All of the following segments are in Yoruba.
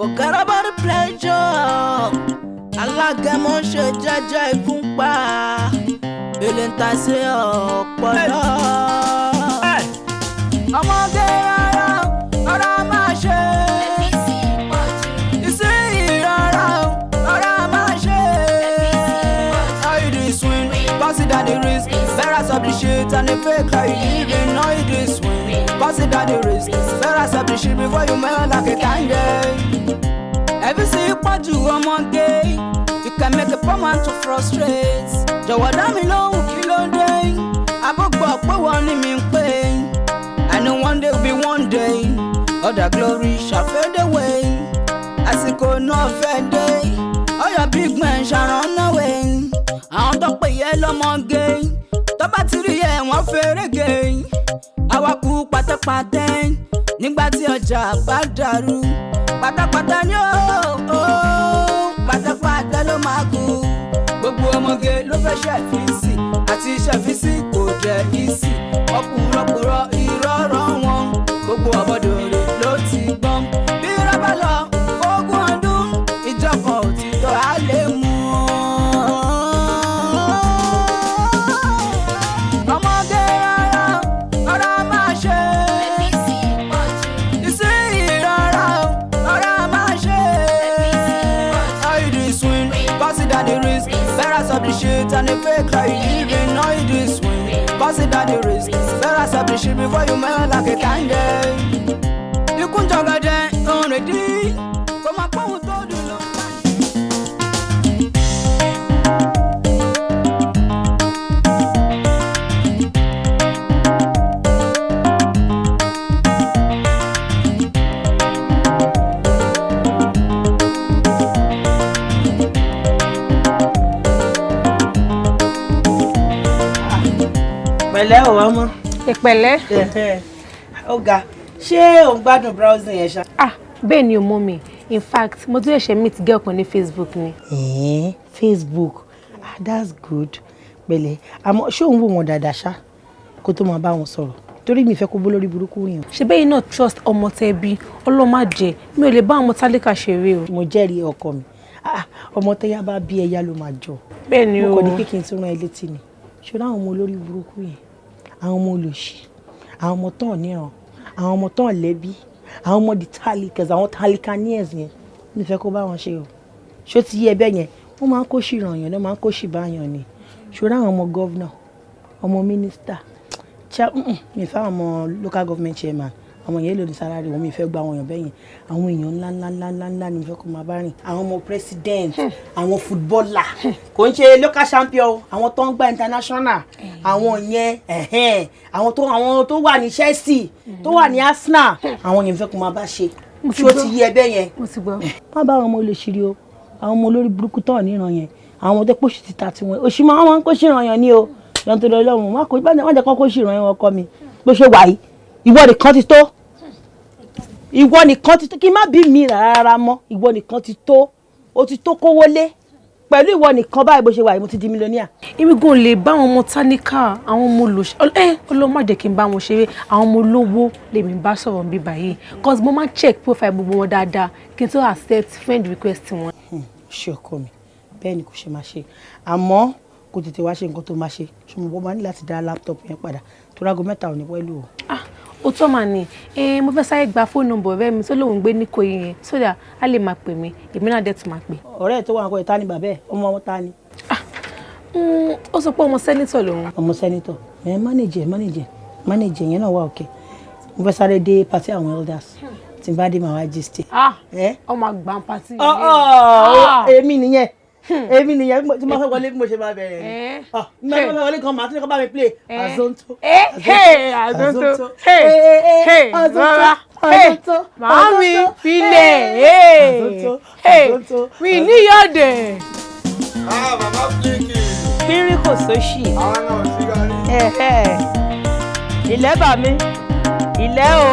Forget about the pleasure. Alágẹmọ ṣe jẹ́jẹ́ ìgúnpá. Èlé ń ta sí ọpọlọ. Ọmọge rárá, rárá máa ṣe. Ìsinyìí rárá, rárá máa ṣe. How you dey swing? Consider the risk. Better stop the shit and the fake how you living. How you dey swing? Consider the risk. Better stop the shit before you melt like a candle. Ẹbí sì pọ̀jù ọmọge. You can make a poor man to frustrate. Jọ̀wọ́ dá mi lóhùn, kí ló dé? Àbúgbọ̀ pé wọ́n ní mi ń pè. I know one day will be one day. All the glory shall fade away. Àsìkò náà fẹ́ dé. All your big men shall run away. Àwọn tó pè yẹ lọ́mọge. Tó bá ti rí ẹ̀ wọ́n fẹ́rẹ́gẹ̀. Àwa kú pátápátá. Nígbà tí ọjà bá dàrú. Pátápátá ni ó, pátápátá ló máa kú. Gbogbo ọmọge ló fẹ́ ṣẹ̀fíìsì àti ṣẹ̀fíìsì kò jẹ́ easy. Ọ̀pùrọ̀pùrọ̀ irọ́ wọn. Gbogbo ọ̀bọ̀dòrè ló ti gbọ́n. Bí rọ́bà lọ fógún ọdún, ìjọkan òtítọ́ á lè mú. Ọmọge rárá, rárá máa ṣe. Ìsinyìí rárá, rárá máa ṣe. How you dey swing? Consider the risk. Better stop the shit and the fake how you living. How you dey swing? Consider the risk. Better stop the shit before you melt like a candle. Ikú ń jọgọdẹ, òun rè dí. Kò máa pọ́hùn tó dùn lọ. Pẹ̀lẹ́ o, ọmọ. Ìpẹ̀lẹ́. Ó ga, ṣé ò ń gbádùn browsing yẹn ṣá? Ah, bẹ́ẹ̀ ni o, mummy. In fact, mo tún ṣẹ̀ṣẹ̀ meet girl kan ní Facebook ni. Ẹ̀ẹ́n, Facebook? Ah, that's good. Pẹ̀lẹ́, àmọ́ ṣé òun wò wọ́n dáadáa ṣá kó tó máa bá wọn sọ̀rọ̀? Torí mi fẹ́ kó bó lórí burúkú rìn o. Ṣe bẹ́ẹ̀ náà trust ọmọ tẹ bí Ọlọ́run má jẹ́ mi ò lè bá ọmọ tálíkà ṣeré o. Mo jẹ́rìí ọkọ mi. Ah, ọmọ tẹ́yà bá bí ẹyá ló máa jọ. Bẹ́ẹ̀ ni o. Mo kàn ní pé kí n tún rán ẹ létí ni. Ṣé àwọn ọmọ olórí burúkú yẹn, àwọn ọmọ olòṣì, àwọn ọmọ tán níran, àwọn ọmọ tán lẹ́bí, àwọn ọmọ the talikas, àwọn talikaniers yẹn, mi fẹ́ kó bá wọn ṣe o. Ṣó ti yé ẹbẹ yẹn? Wọ́n máa ń kó ṣì ràn yàn náà, máa ń kó ṣì bá yàn ni. Ṣòro àwọn ọmọ governor, ọmọ mínísítà, mi fẹ́ àwọn ọmọ local government chairman, àwọn yẹn lò ní salary wọn, mi fẹ́ gba àwọn èèyàn bẹ́yẹn. Àwọn èèyàn ńlá ńlá ńlá ńlá ńlá ni mi fẹ́ kó máa bá rìn. Àwọn ọmọ president, àwọn footballer, kò ń ṣe local champion o, àwọn tó ń gba international, àwọn yẹn, ẹ̀hẹ́n, àwọn tó wà ní Chelsea, tó wà ní Arsenal, àwọn yẹn mi fẹ́ kó máa bá ṣe. Ṣó ti yé ẹbẹ yẹn? Mo ti gbọ́. Má bá àwọn ọmọ olóṣìírí o, àwọn ọmọ olórí burúkú tán níran yẹn, àwọn ọmọ tó pòṣì ti ta tiwọn, òṣì máa wọn kó ṣìràn yẹn ní o. Yọ̀n tó lọ lọ́rùn, má kó má jẹ́ kó ṣìràn yẹn. Ọkọ mi, bó ṣe wà yìí, ìwọ nìkan ti tó, ìwọ nìkan ti tó. Kí n má bí mi rárá mọ́, ìwọ nìkan ti tó. O ti tó kówó lé pẹ̀lú ìwọ nìkan báyìí. Bó ṣe wà yìí, mo ti di mílíọ̀nìà. Èmi gan lè bá àwọn ọmọ tálíkà, àwọn ọmọ olòṣì, ẹ Ọlọ́run má jẹ́ kí n bá wọn ṣeré. Àwọn ọmọ olówó lèmi bá sọ̀rọ̀ bí báyìí, cause mo máa ń check profile gbogbo wọn dáadáa kí n tó accept friend request wọn. Ṣé ọkọ mi, bẹ́ẹ̀ ni kò ṣe máa ṣe, àmọ́ kò tètè wá ṣe nǹkan tó máa ṣe. Ṣùgbọ́n mo máa ní láti dá laptop yẹn padà tó rágo 3 ò ní pẹ́lú o. Ah, ó tọ́ mà ní. Mo fẹ́ sáré gba fóònù number ọ̀rẹ́ mi tó lóun gbé ní Ìkòyí yẹn, so that a lè máa pè mí, èmi náà dẹ̀ tún máa pè. Ọ̀rẹ́ ẹ̀ tó wà ń kọ́ ẹ̀, ta ni bàbá ẹ̀? Ọmọ ọmọ ta ni? Ó sọ pé ọmọ senator lòun. Ọmọ senator ẹ̀? Manage ẹ̀, manage ẹ̀, manage ẹ̀ yẹn náà wà òkè. Mo fẹ́ sáré dé party àwọn elders. Tí n bá dé, màá wá gist. Ah, ọmọ àgbà party. Ọ̀ ọ̀, èmi nìyẹn, èmi nìyẹn. Tí mo fẹ́ wọlé, bí mo ṣe máa bẹ̀rẹ̀ ni mo fẹ́ wọlé kan, màá tún ní kó bá mi play azonto. Azonto, rọra màámi filẹ̀ mi níyọ̀dẹ̀. Ah, bàbá Fílíkì. Pínrín kò sóṣì. Àwọn náà sí gàrí. Ilẹ̀ bà mí, ilẹ̀ o,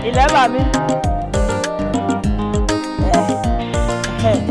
ilẹ̀ bà mí. Hey.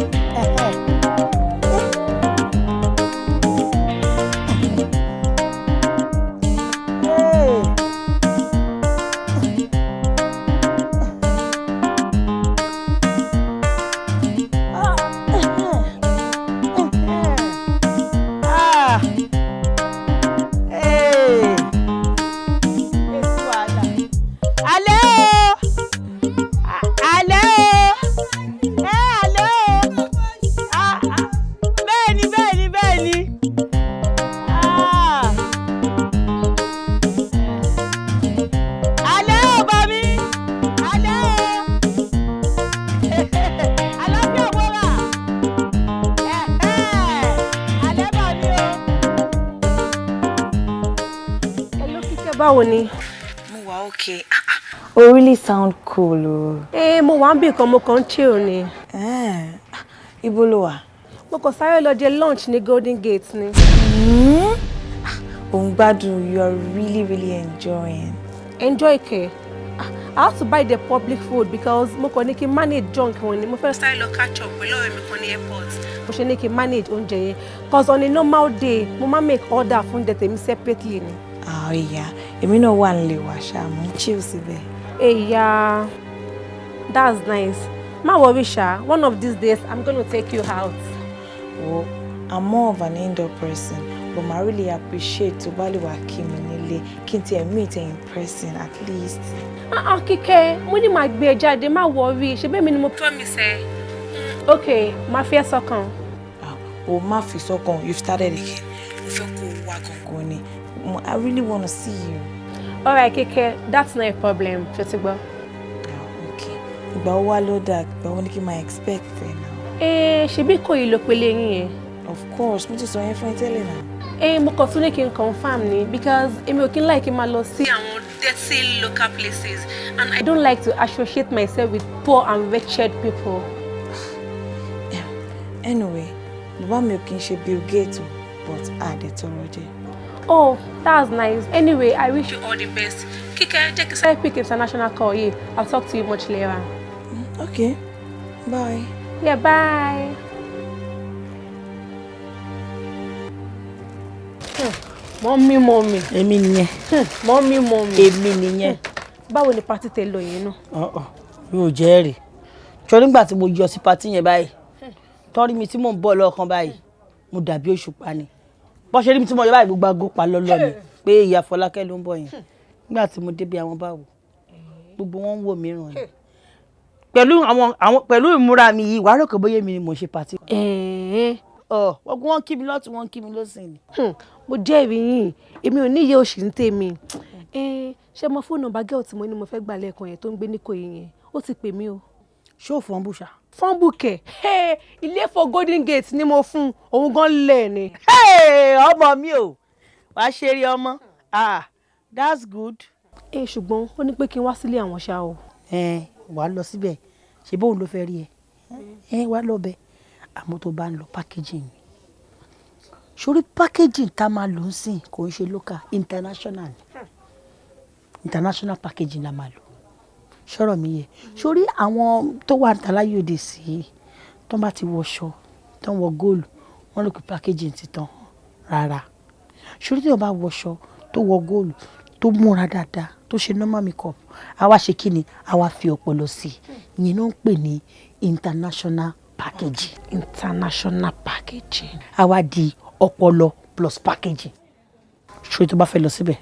Báwo ni? Mo wà okay. O really sound cool o. Ẹ mo wà ń bì kan, mo kàn ń chill ni. Eh, ibo ló wà? Mo kàn sáré lọ jẹ lunch ní Golden Gate ni. Ò ń gbádùn, you are really really enjoying. Enjoy kẹ̀. Ah, I have to buy the public food because mo kàn ní kí n manage junk wọn ni. Mo fẹ́ sáré lọ catch up pẹ̀lú ọ̀rẹ́ mi kan ní airport. Mo ṣe ní kí n manage oúnjẹ yẹn. 'Cause on a normal day, mo máa make order fún oúnjẹ tèmi separately ni. Ah, ìyá, èmi náà wà nílé wa ṣá, mo ń chill síbẹ̀. Hey, yeah, that's nice. Má worry ṣá, one of these days I'm gonna take you out. Wo, I'm more of an indoor person, but ma really appreciate tó bá lè wá kí mi nílé, kí n tiẹ̀ meet ẹ in person at least. Ah ah, Kíkẹ́, mo ní màá gbé ẹ jáde, má worry, ṣe bẹ́ẹ̀ mi ni mo promise ẹ. Okay, màá fi ẹ́ sọ́kàn. Ah, o má fi sọ́kàn, you've started again. Mo fẹ́ kó o wá gangan ni. I really wanna see you. Alright, Kíkẹ́, that's not a problem, ṣó ti gbọ́? Ah, okay. Ìgbà wo wá ló dà? Ìgbà wo ni kí n máa expect ẹ náà? Ẹ ṣebí kò yìí ló pele yín yẹn. Of course, mo ti sọ yẹn fún ẹ tẹ́lẹ̀ náà. Ẹ mo kàn tún ní kí n confirm ni because èmi ò kí ń like kí n máa lọ sí àwọn dirty local places and I don't like to associate myself with poor and wretched people. Anyway, bàbá mi ò kí ń ṣe Bill Gates o, but a dẹ̀ tọrọ jẹ. Oh, that's nice. Anyway, I wish you all the best. Kíkẹ́, jẹ́ kí sáré pick international call yìí. I'll talk to you much later. Okay, bye. Yeah, bye. Mummy, mummy. Èmi nìyẹn. Mummy, mummy. Èmi nìyẹn. Báwo ni party tẹ lọ yẹn náà? Ọ̀ọ̀, mi ò jẹ́rìí. Sọ nígbà tí mo yọ sí party yẹn báyìí, tọ́rí mi tí mò ń bọ̀ lọ́ọ̀kan báyìí, mo dàbí òṣùpá ni. Bọ́ ṣe rí mi tí mo yọ báyìí, gbogbo aago pa lọ́lọ́ mi pé ìyá Fọlákẹ́ ló ń bọ̀ yẹn. Nígbà tí mo débi àwọn báwo, gbogbo wọn ń wò mí ràn ni. Pẹ̀lú àwọn pẹ̀lú ìmúra mi yìí, wàá rò pé bóyá èmi ni mò ń ṣe party. Ọ̀ wọ́n kí mi lọ́tùn, wọ́n kí mi lósì ni. Mo jẹ́rìí yín, èmi ò ní iye òṣì ń tèmi. Ṣé mo fóònù nọ́mbà girl tí mo ní mo fẹ́ gbà lẹ́ẹ̀kan yẹn tó ń gbé ní Ìkòyí yẹn, ó ti pè mí o. Ṣé ò fọ́n bùṣà? Fọ́nbù kẹ̀, ilé for Golden Gate ni mo fún òun gan lẹ̀ ni. Ọmọ mi o, wàá ṣe eré ọmọ, ah that's good. Ẹ ṣùgbọ́n ó ní pé kí n wá sílé àwọn ṣá o. Ẹ wàá lọ síbẹ̀, ṣe bóun ló fẹ́ rí ẹ, ẹ wàá lọ bẹ̀, àmọ́ tó bá ń lọ packaging ni. Sórí packaging tá a máa lò ń sìn kò ń ṣe local, international international packaging la máa lò. Ṣọ́rọ̀ mi yẹ? Sórí àwọn tó wà níta láyé òde sí, tó bá ti wọṣọ, tó ń wọ góòlù, wọ́n rò pé packaging ti tán. Rárá, sórí tí wọ́n bá wọṣọ, tó wọ góòlù, tó múra dáadáa, tó ṣe normal makeup, a wá ṣe kí ni, a wá fi ọpọlọ sí i, ìyẹn ló ń pè ní international packaging. International packaging. A wá di ọpọlọ plus packaging. Sórí tó bá fẹ́ lọ síbẹ̀,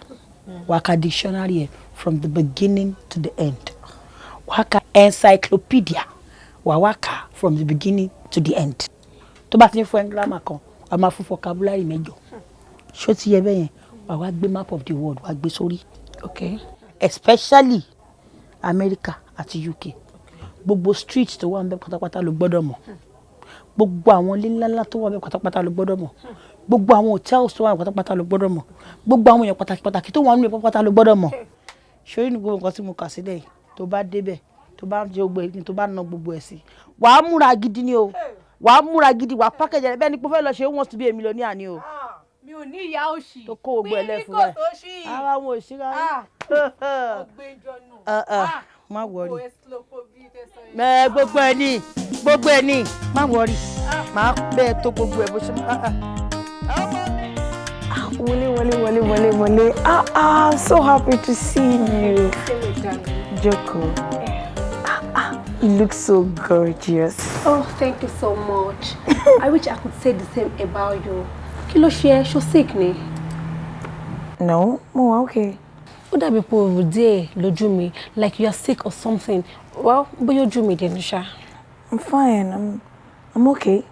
wàá ka dictionary ẹ̀ from the beginning to the end, wàá ka encyclopedia, wàá wá kà from the beginning to the end. Tó bá ti ń fún ẹ grammar kan, wàá máa fún vocabulary mẹ́jọ. Ṣó ti yẹ bẹ́ẹ̀ yẹn? Wàá wá gbé map of the world, wàá gbé sórí. Okay. Especially America àti UK, gbogbo street tó wà ń bẹ pátápátá ló gbọ́dọ̀ mọ̀, gbogbo àwọn ilé ńláńlá tó wà ń bẹ pátápátá ló gbọ́dọ̀ mọ̀, gbogbo àwọn hotels tó wà pátápátá ló gbọ́dọ̀ mọ̀, gbogbo àwọn èèyàn pàtàkì pàtàkì tó wà nínú ẹ̀ pátápátá ló gbọ́dọ̀ mọ̀. Ṣorí ní gbogbo nǹkan tí mo kà sílẹ̀ yìí, tó bá débẹ̀, tó bá jẹ gbogbo ẹ̀, tó bá ná gbogbo ẹ̀ sí, wàá múra gidi ni o, wàá múra gidi, wàá package ẹ̀ bẹ́ẹ̀ ni pé ó fẹ́ lọ ṣe Who Wants to Be a Millionaire ni o. Mi ò ní ìyá òṣì. Tó kó gbogbo ẹ̀ lẹ́fun rẹ̀ ara wọn ò sí rárá. Má worry, mẹ gbogbo ẹ ní, gbogbo ẹ ní, má worry, má bẹ́ẹ̀ tó gbogbo ẹ bó ṣe. Wọlé, wọlé, wọlé, wọlé, wọlé. Ah ah, I'm so happy to see you. Jókòó. Ah ah, you look so gorgeous. Oh, thank you so much. I wish I could say the same about you. Kí ló ṣe ẹ́? Ṣó sick ni? No, mo wà okay. Ó dàbí pé o rò díẹ̀ lójú mi, like you are sick or something. Well, bóyá ojú mi dẹ̀ ní ṣá. I'm fine. I'm okay.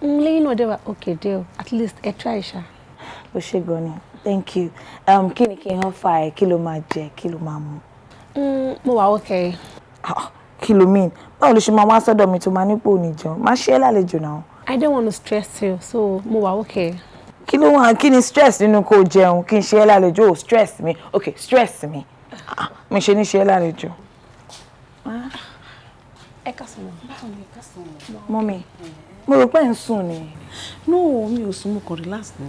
Lẹ́yìn náà dẹ̀ wà okay dé o. At least ẹ try ṣá. O ṣé gan ni. Thank you. Kí ni kí n offer ẹ? Kí ló máa jẹ? Kí ló máa mu? Mo wà okay. Ah, kí ló mean? Báwo ló ṣe máa wá sọ́dọ̀ mi tó máa nípò ní jẹun? Má ṣe é lálejò náà. I don't want to stress you, so mo wà okay. Kí ló wà, kí ni stress nínú kó jẹun, kí n ṣe é lálejò? Ò stress mi. Ok, stress mi. Ah, mi ṣe ní ṣe é lálejò. Ẹ káàsán ma. Mummy, mo rò pé ẹ̀ ń sùn ni. No, mi ò sùn, mo kàn relax ni.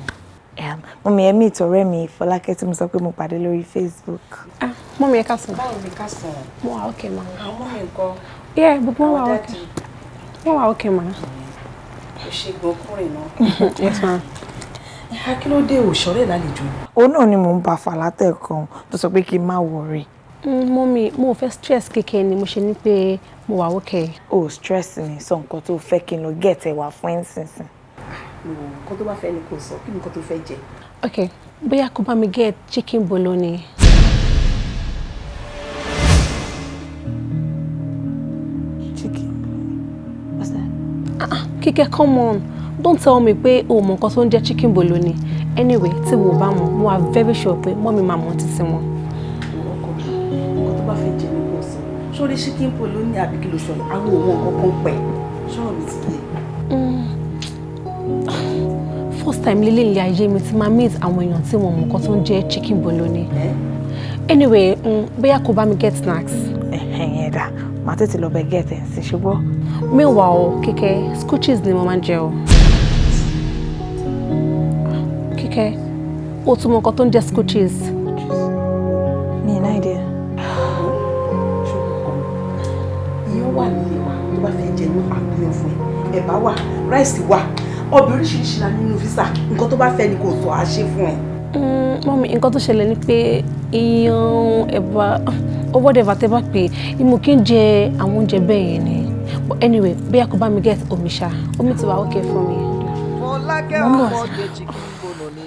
Mummy, ẹ meet ọ̀rẹ́ mi Fọlákẹ́ tí mo sọ pé mo pàdé lórí Facebook. Ah, mummy, ẹ káàsán. Báwo ni ká sàn? Mo wà okay ma. Àwọn mummy ńkọ́? Yeah, gbogbo wọn wà Àwọn okay. Wọ́n wà okay ma. Ó ṣe gbọ́ kúrìn náà. Yes ma. Kí ló dé òṣèré lálejò? Òun náà ni mò ń bá fà látẹ̀kan tó sọ pé kí n má worry. Mummy, mo ò fẹ́ stress kékeré ni mo ṣe ní pé mo wà okay. O stress mi, sọ nǹkan tó fẹ́ kí n lọ get ẹ̀ wá fún ẹ̀ nísinsìnyí. Nǹkan tó bá fẹ́ ni kò sọ, kí ni nǹkan tó fẹ́ jẹ? Okay, bóyá kó bá mi get chicken bologna. Chicken. What's that? Ah, Kíkẹ́, come on. Don't tell me pé o mọ nǹkan tó ń jẹ́ chicken bologna. Anyway, tí wo bá mọ̀, mo wà very sure pé mummy máa mọ̀ títí wọn. Ọkọ mi, nǹkan tó bá fẹ́ jẹ ni kò sọ. Sórí chicken bologna àbí kí ló sọ yìí? Àwọn òun nǹkan kan pẹ̀. Ṣọ́ọ̀ mi ti yé. First time lílé ilé ayé mi ti máa meet àwọn èèyàn tí wọ́n mọ̀ nǹkan tó ń jẹ́ chicken bologna. Anyway, bóyá kó bá mi get snacks. Ẹ̀hẹ̀n, yẹn dà, màá tètè lọ bẹ get ẹ̀ sí, ṣùgbọ́n. Meanwhile, Kíkẹ́, scotches ni mo máa ń jẹ o. Kíkẹ́, o tún mọ nǹkan tó ń jẹ́ scotches. Mi ní idea. Iyán wà nílé wa, tó bá fẹ́ jẹ ní àbúyọ fún ẹ. Ẹ̀bà wà, rice wà, ọbẹ̀ oríṣiríṣi la nínú freezer. Nǹkan tó bá fẹ́ ni kò sọ, á ṣe fún ẹ. Mummy, nǹkan tó ṣẹlẹ̀ ni pé iyán, ẹ̀bà, or whatever tẹ́ bá pè é, mo kì í jẹ àwọn oúnjẹ bẹ́ẹ̀ yẹn ni. But anyway, bóyá kó bá mi get omi ṣá. Omi ti wà okay fún mi. Fọlákẹ́ ọmọge chicken bologna.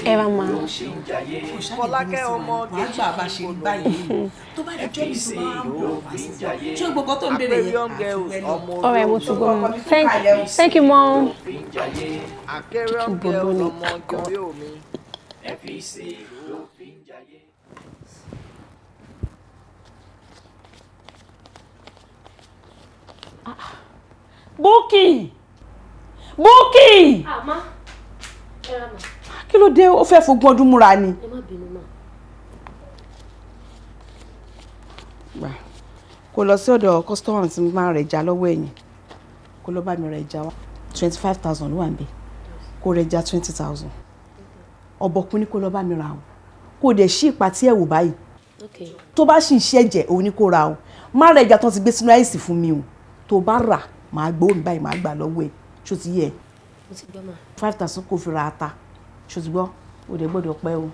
Ẹ wá máa. Fọlákẹ́ ọmọge Wàá gbà bá ṣe rí báyìí. Tó bá di jọ́ mi tó bá ń bọ̀ wá sí fún ọ. Ṣé gbogbo tó ń béèrè yẹn? Aquarium girls ọmọ Alright, mo ti gbọ́ mọ́. Thank you, mom. Aquarium Chicken girls bologna. ọmọge orí omi. FEC ló fi ń jayé. Búkì! Búkì! Àmọ́ ẹ ra mà. Kí ló dé, ó fẹ́ fogún ọdún múra ni? Ẹ má bínú mà. Gbà kó lọ sí ọ̀dọ̀ customer tí mo máa ń rẹ̀ já lọ́wọ́ ẹ̀yìn, kó lọ bá mi rẹ̀ já wá. 25,000 ló wà níbẹ̀, kó rẹ̀ já 20,000. Ọ̀bọ̀kún ní kó lọ bá mi ra o, kó dẹ̀ ṣí ìpàtí ẹ̀ wò báyìí. Tó bá sì ń ṣẹ̀jẹ̀, òun ní kó ra o. Má rẹ̀ ẹja tó ti gbé sínú ice fún mi o. Tó bá rà, màá gbowó mi báyìí, màá gbà lọ́wọ́ ẹ̀. Ṣó ti yẹ? Mo ti gbọ́ mà. 5,000 kó fi ra ata. Ṣó ti gbọ́? O dẹ̀ gbọ́dọ̀ pẹ́ o.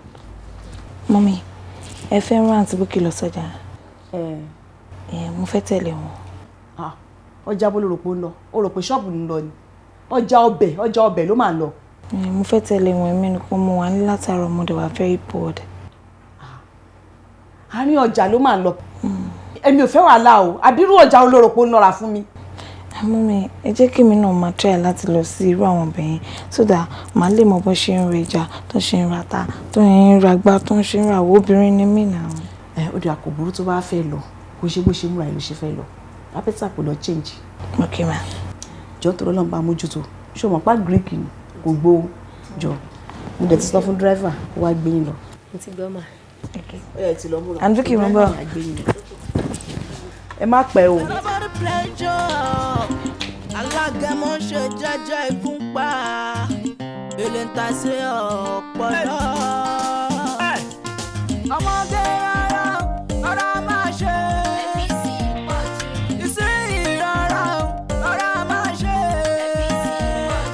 Mummy, ẹ fẹ́ rán àǹtí Búkì lọ sọ́jà. Ẹ. Ẹ mo fẹ́ tẹ̀lé wọn. Ah, ọjà bó ló rò pé ó ń lọ? Ó rò pé ṣọ́ọ̀bù ń lọ ni? Ọjà ọbẹ̀, ọjà ọbẹ̀ ló máa ń lọ. Ẹ mo fẹ́ tẹ̀lé wọn, èmi nìkan mo wà ní látàárọ̀, mo dẹ̀ wà very bored. Àárín ọjà ló máa ń lọ. Èmi ò fẹ́ wàhálà o. Àbírú ọjà wo ló rò pé ó ń lọ rà fún mi? Mummy, ẹ jẹ́ kí èmi náà máa try láti lọ sí irú àwọn ibẹ̀ yẹn so that màá lè mọ bó ṣe ń rẹja, tó ṣe ń rata, tó ń ragbá, tó ń ṣe ń ràwọ̀. Obìnrin ni mí náà. Ẹ ó dà, kò burú. Tó bá fẹ́ lọ, kò ṣe bó ṣe múra ẹ ló ṣe fẹ́ lọ. Lápẹ́tà kò lọ change. Ok ma. Jọ, tó lọ́n bá mójútó. Ṣé o mọ̀ pa greek ni kò gbó jọ? Mo dẹ̀ ti sọ fún driver kó wá gbé yín lọ. Mo ti gbọ́ mà. Ó yẹ ti lọ múra. Àǹtí Búkì, mo ń bọ̀. Ẹ má pẹ́ o. Nobody pleasure. Alágẹmọ ṣe jẹ́jẹ́ ìgúnpá. Èlé ń ta sí ọ̀pọ̀lọ́. Ọmọdé rárá, ọ̀rọ̀ máa ṣe. Ìsinyìí rárá, ọ̀rọ̀ máa ṣe.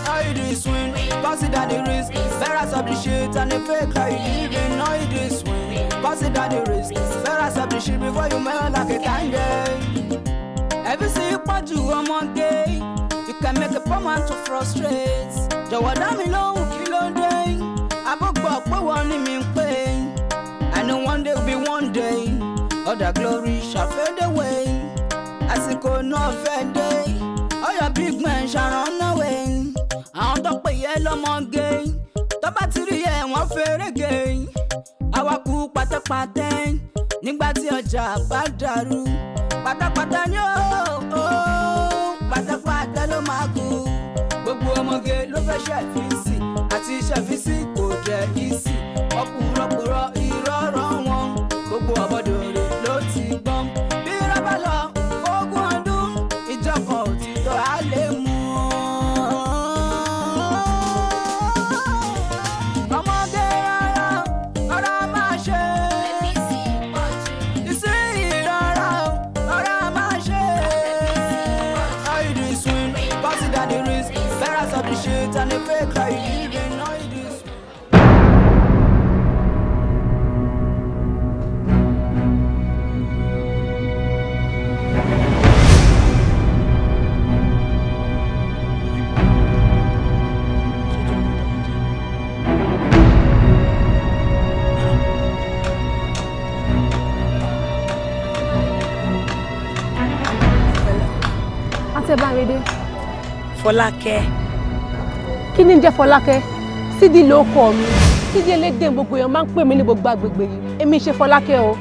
How you dey swing? Consider the risk. Better stop the shit and the fake how you living. How you dey swing? Consider the risk. Better stop the shit before you melt like a candle. Ẹbí sì pọ̀jù ọmọge. You can make a poor man to frustrate. Jọ̀wọ́ dá mi lóhùn, kí ló dé? Àbúgbọ̀ pé wọ́n ní mi ń pè. I know one day will be one day. Other glory shall fade away. Àsìkò náà fẹ́ dé. All your big men shall run away. Àwọn tó pè yẹ lọ́mọge. Tó bá ti rí ẹ̀ wọ́n fẹ́rẹ́gẹ̀. Àwa kú pátápátá. Nígbà tí ọjà bá dàrú. Pátápátá ni ó, pátápátá ló máa kú. Gbogbo ọmọge ló fẹ́ ṣe fíìsì. Àti ṣàfisí kò jẹ́ ìsì. Ọ̀pùrọ̀pùrọ̀ ìrọ̀rọ̀ wọn. Gbogbo ọ̀bọ̀dòrè ló ti gbọ́n. Bí rọ́bà lọ, ogún ọdún, ìjọkọ̀ òtítọ́ á lè mú. Ọmọdé rárá, ọ̀rá máa ṣe. Ìsín rárá, ọ̀rá máa ṣe. How you do swim, consider the risk, better of the shit and the fake how you living. How you do swim. Àǹtí ẹ bá mi dé. Fọlákẹ́. Kí ni ń jẹ́ Fọlákẹ́? Sídìí ló kọ mi. Sídìí elédè gbogbo èèyàn máa ń pè mí ní gbogbo agbègbè yìí. Èmi ṣe Fọlákẹ́ o.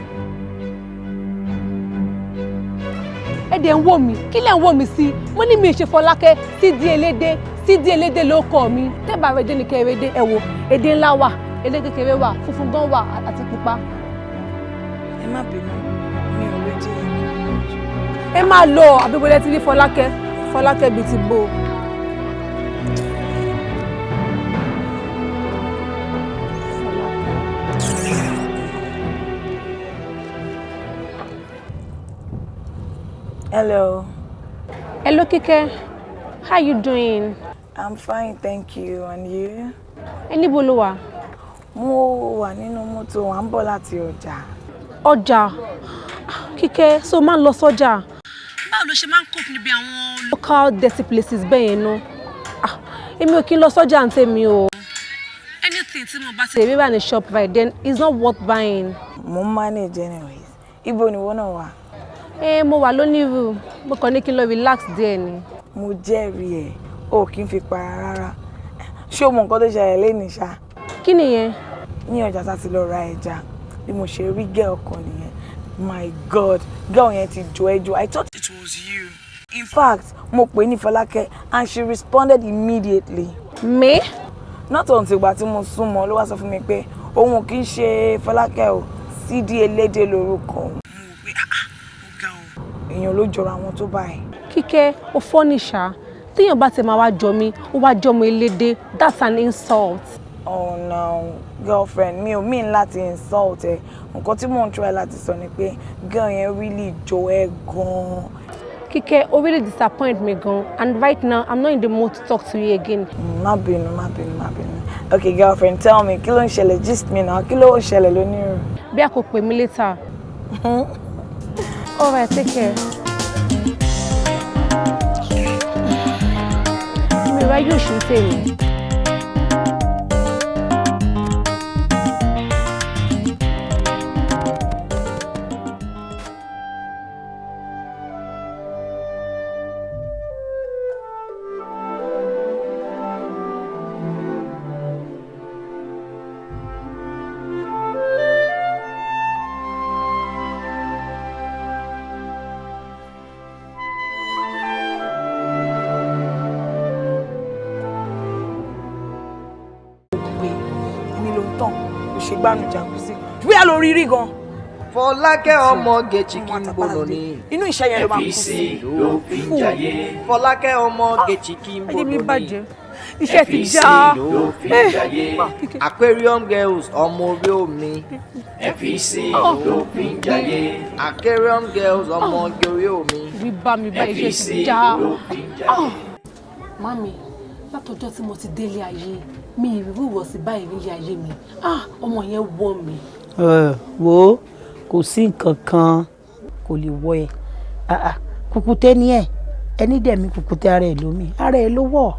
Ẹ dẹ̀ ń wò mí, kí lẹ̀ ń wò mí sí? Mo ní mi ṣe Fọlákẹ́, Sídìí elédè, Sídìí elédè ló kọ mi. Tẹ́bà rẹ̀ dé ni kẹ́ ẹ dé, ẹ wò, èdè ńlá wà, èdè kékeré wà, funfun gan wà àti pupa. Ẹ má bínú, mi ò rí díẹ̀. Ẹ máa lọ àbíbọ̀lẹ́ ti rí Fọlákẹ́, Fọlákẹ́ bíi ti bò. Hello. Hello, Kíkẹ́. How you doing? I'm fine, thank you. And you? Ẹ níbo ló wà? Mo wà nínú mọ́tò, à ń bọ̀ láti ọjà. Ọjà. Kíkẹ́, so máa ń lọ sọ́jà. Báwo ló ṣe máa ń cope níbi àwọn local dirty places bẹ́ẹ̀ yẹn náà? Ah, èmi ò kí ń lọ sọ́jà ń tèmi o. Anything tí mo bá ti rà ní shop right then it's not worth buying. Mo ń manage anyways. Ibo ni wọ́n náà wà? Ẹ mo wà lónírú, mo kàn ní kí n lọ relax díẹ̀ ni. Mo jẹ́rìí ẹ̀, o kì í fi para rárá. Ṣé o mọ nǹkan tó ṣẹlẹ̀ lénìí ṣá? Kí nìyẹn? Ní ọjà tá ti lọ ra ẹja, bí mo ṣe rí girl kan nìyẹn. My God, girl yẹn ti jọ ẹ́ jù. I thought it was you. In fact, mo pè ní Fọlákẹ́ and she responded immediately. Me? Not until ìgbà tí mo súnmọ́ ló wá sọ fún mi pé òun ò kì í ṣe Fọlákẹ́ o, Sídí Elédè lorúkọ òun. Mo wò pé ah ah, ó ga o. Èèyàn ló jọra wọn tó báyìí. Kíkẹ́, o fọ́ ní ṣá. Téèyàn bá ti máa wá jọ mí, ó wá jọ mọ elédè. That's an insult. Oh no, girlfriend, mi ò mean láti insult ẹ. Nǹkan tí mò ń try láti sọ ni pé girl yẹn really jọ ẹ́ gan-an. Kíkẹ́, o really disappoint me gan. And right now, I'm not in the mood to talk to you again. Má bínú, má bínú, má bínú. Okay, girlfriend, tell me, kí ló ń ṣẹlẹ̀? Gist me now, kí ló ń ṣẹlẹ̀ lónírù? Bí a kò pè mí later. All right, take care. Mi ò ráyè òṣì ń tèmi. Pé èmi ló ń tàn, kò ṣe gbánu jàkúsí. Bóyá ló rí rí gan. Fọlákẹ́ ọmọge chikimbolo ni. Inú ìṣẹ́ yẹn ló máa kú sí. FEC ló fi ń jayé. Fọlákẹ́ ọmọge Ayé mi chikimbolo ni. bàjẹ́. Iṣẹ́ ti FEC já. ló fi ń jayé. Aquarium girls ọmọ orí omi. FEC ló fi ń jayé. Aquarium girls ọmọ orí omi. Bí bá mi bá iṣẹ́ ti FEC já. ló fi ń jayé. Mami, látọjọ́ tí mo ti délé ayé, mi ìrírí ìwọ̀sí báyìí nílé ayé mi. Ah, ọmọ yẹn wọ̀ mí. Ẹ, wo kò sí nǹkan kan kò lè wọ ẹ. Ah, ah, kùkùté ni ẹ, ẹni dẹ̀mí kùkùté ara ẹ lómi, ara ẹ ló wọ̀.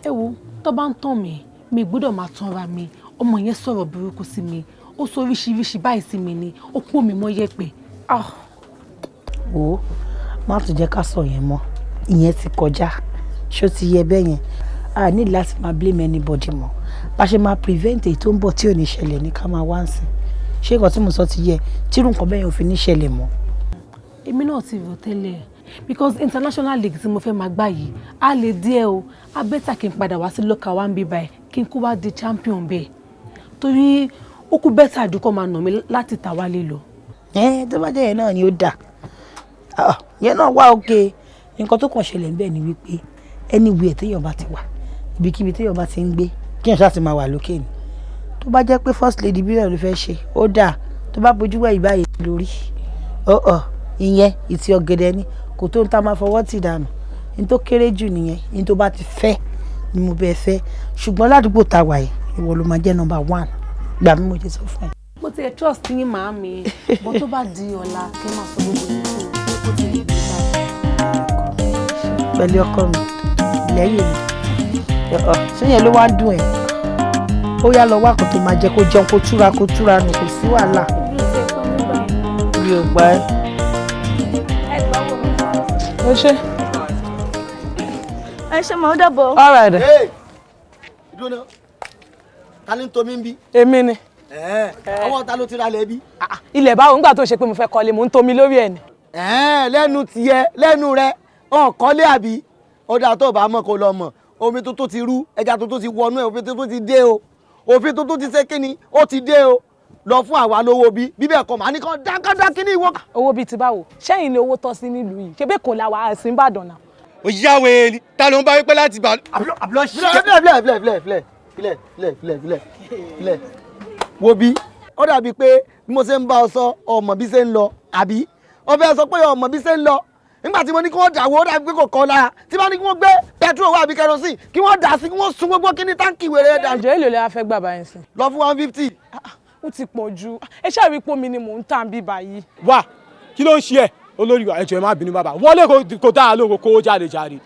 Ẹ wo, tó bá ń tàn mí, mi gbọ́dọ̀ máa tanra mi. Ọmọ yẹn sọ̀rọ̀ burúkú sí mi. Ó sọ oríṣiríṣi báyìí sí mi ni. Ó pọ́n mi mọ́ yẹ̀pẹ̀. Ah, Wo má tún jẹ́ ká sọ yẹn mọ́, ìyẹn ti kọjá. Ṣó ti yẹ bẹ́ẹ̀ yẹn? A ní láti máa blame anybody mọ́. Bá ṣe máa prevent èyí tó ń bọ̀ tí ò ní ṣẹlẹ̀ ní ká máa wá ń sìn. Ṣé nǹkan tí mo sọ ti yẹ? Tírú nǹkan bẹ́ẹ̀ yẹn ò fi ní ṣẹlẹ̀ mọ́. Èmi náà ti rò tẹ́lẹ̀ because international league tí mo fẹ́ máa gbá yìí á lè díẹ̀ o. Á better kí n padà wá sí local wa ń bí báyìí Kí n kó wá di champion bẹ́ẹ̀, torí ó kú better ju kó máa nà mí láti tà wálé lọ. Ẹ tó bá jẹ́ yẹn náà ni ó dà. Ah, yẹn náà wá òkè. Nǹkan tó kàn ṣẹlẹ̀ ńbẹ̀ ni wípé anywhere téèyàn bá ti wà, ibikíbi téèyàn bá ti ń gbé, kíyàn ṣáà ti máa wà lókè ni. Tó bá jẹ́ pé first lady bí náà ló fẹ́ ṣe, ó dà. Tó bá bójú wẹ̀ ìbáyìí lórí ọ̀ọ̀, ìyẹn ìtì ọ̀gẹ̀dẹ̀ ni, kò tó ń ta máa fọwọ́ tì dànù. Ní tó kéré jù nìyẹn. Ní tó bá ti fẹ́ ni mo bẹ́ẹ̀ fẹ́, ṣùgbọ́n ládùúgbò tá a wà yìí, ìwọ ló máa jẹ́ number one. Gbà mí, mo ṣe sọ fún ẹ. Mo ti ẹ̀ trust yín, màámi, bó tó bá di ọ̀la, kí n máa sọ gbogbo yín fún un ó ti lè dé báyìí. Pẹ̀lú ọkọ mi lẹ́yìn mi, ọ̀ ṣé yẹn ló wá ń dùn ẹ́? Ó yá, lọ wá kó tó máa jẹ, kó jẹun, kó túra, kó túra nù. Kò sí wàhálà, mi ò gbà ẹ́. Ẹ ṣe. Ẹ ṣe mọ̀, ó dàbọ̀. All right. Hey! Dúró náà, ta ni ń tomi ń bí? Èmi ni. Ọwọ́ ta ló ti ra lẹ̀ bí? Ilẹ̀ báwo, nígbà tó ṣe pé mo fẹ́ kọ́lé, mò ń tomi lórí ẹ̀ ni. Lẹ́nu tiẹ̀, lẹ́nu rẹ, ọ̀n kọ́lé àbí? Ó dáa, tó o bá mọ̀, kó lọ mọ̀. Omi tuntun ti rú, ẹja tuntun ti wọnú ẹ̀, òfin tuntun ti dé o. Òfin tuntun ti ṣe kíni, ó ti dé o. Lọ fún àwa lówó bí, bíbẹ̀ kọ́, màá ní kàn dákàdá kíní ìwọ. Owó bíi ti báwo? Ṣẹ́yìn ni owó tọ́ sí nílùú yìí? Ṣebí kò la wà á sí Ìbàdàn náà. Ó yá wèrè ni, ta ló ń bá wípé láti gbà àbúlọ ṣiṣẹ́. Filẹ̀, filẹ̀, filẹ̀, filẹ̀, filẹ̀, filẹ̀, filẹ̀, filẹ̀, filẹ̀. Wo bí, ó dàbí pé bí mo ṣe ń bá ọ sọ, ọmọ bí ṣe ń lọ, àbí ó fẹ́ sọ pé ọmọ bí ṣe ń lọ? Nígbà tí mo ní kí wọ́n dàwó, ó dàbí pé kò kọ́ lára. Tí bá ní kí wọ́n gbé petrol wá àbí kerosene, kí wọ́n dà sí, kí wọ́n sun gbogbo kíní táǹkì wèrè dà. Àjọ èlò lè wá fẹ́ gbà báyìí sí? Lọ fún 150. Ó ti pọ̀ jù. Ẹ ṣáà rí pé omi ni mò ń tà bí báyìí. Wá, kí ló ń ṣe ẹ? Olórí wa, ẹjọ, ẹ má bínú, bàbá wọlé, kò dáa lóko, kó jáde jáde.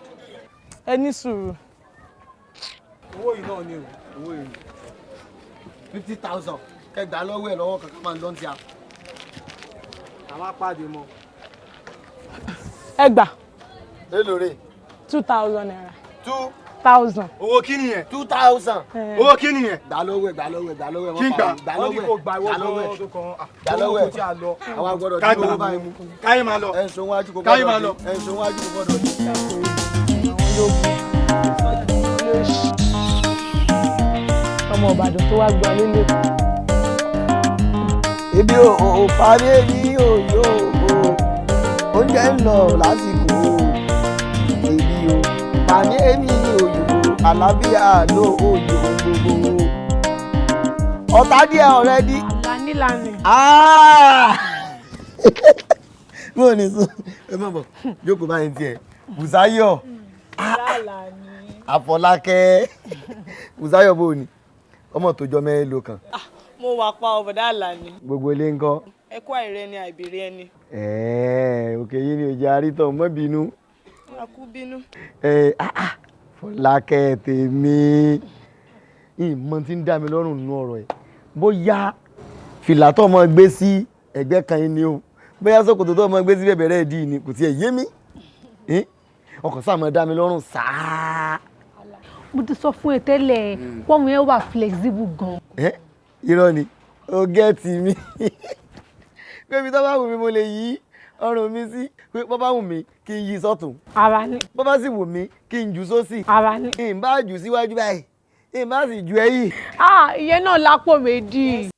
Ẹ ní sùúrù. Owó yìí náà ni o. Owó yìí, 50,000, kẹgbàá lọ́wọ́ ẹ̀ lọ́wọ́ kankan máa ń lọ́n ti a. Àwọn apáde mọ. Ẹ gbà. Èlò rè? ₦2,000. Two Thousand. Owó kí nìyẹn? 2,000. Owó kí nìyẹn? Gbà lọ́wọ́ ẹ̀, gbà lọ́wọ́ ẹ̀, gbà lọ́wọ́ ẹ̀. Kí n gbà? Gbà Wọ́n ní lọ́wọ́ kò ẹ̀, gbà, ìwọ gbà lọ́wọ́ gan ẹ̀, tó kàn án. Gbà lọ́wọ́ Owó ẹ̀. tí a lọ. Àwa gbọ́dọ̀ Ká dín owó gbà. báyìí mú. Káyé máa lọ. Ẹ̀ ń sun wájú kò Káyé máa gbọ́dọ̀ lọ. dé. Ẹ̀ ń sun wájú kò gbọ́dọ̀ dé. Ọmọ Ìbàdàn tó wá gba lélẹ̀. Ebi ò parí, èmi ò yó o, oúnjẹ ń lọ lásìkò. Ebi ò parí, èmi ò yó, àlàáfíà ló òjò gbogbo. Ọ̀tá díẹ̀ ọ̀rẹ́ dí. Lánìlànì. Mo ní sùn, ẹ má bọ̀, jókòó báyìí tiẹ̀. Bùsáyọ̀ Àfọlákẹ́, Bùsáyọ̀, bò ní ọmọ tó jọ mẹ́rin kan. Mo wà pa, ọ̀bọ̀dá Àlàní. Gbogbo ilé ńkọ́? Ẹ kú àìrẹ ni, àìbèrè ẹni. Ẹ̀ẹ́, òkè yìí ni òjì àrítọ̀ mọ́ bínú. A kú bínú. Ẹ̀ ah ah, Fọlákẹ́ tèmi, ìmọ̀ tí ń dá mi lọ́rùn nínú ọ̀rọ̀ ẹ̀, bóyá fìlà tó ọmọ gbé sí ẹ̀gbẹ́ kan yìí ni o, bóyá ṣòkòtò tó ọmọ gbé sí bẹ̀bẹ̀rẹ̀ ìdí ni, kò tiẹ̀ yé mi. Ọkàn sáà máa dá mi lọ́rùn sáá. Mo ti sọ fún ẹ tẹ́lẹ̀, pọ́ọ̀mù yẹn wà flexible gan. Ẹ́, irọ́ ni, ó get mi pé ibi tó bá wù mí mo lè yí ọrùn mi sí, pé bó bá wù mí kí n yí sọ́tún. Ara ni. Bó bá sì wù mí kí n jù sósì. Ara ni. Kí n bá jù síwájú báyìí, kí n bá sì jù ẹ̀yìn. Ah, ìyẹn náà lápò méjì.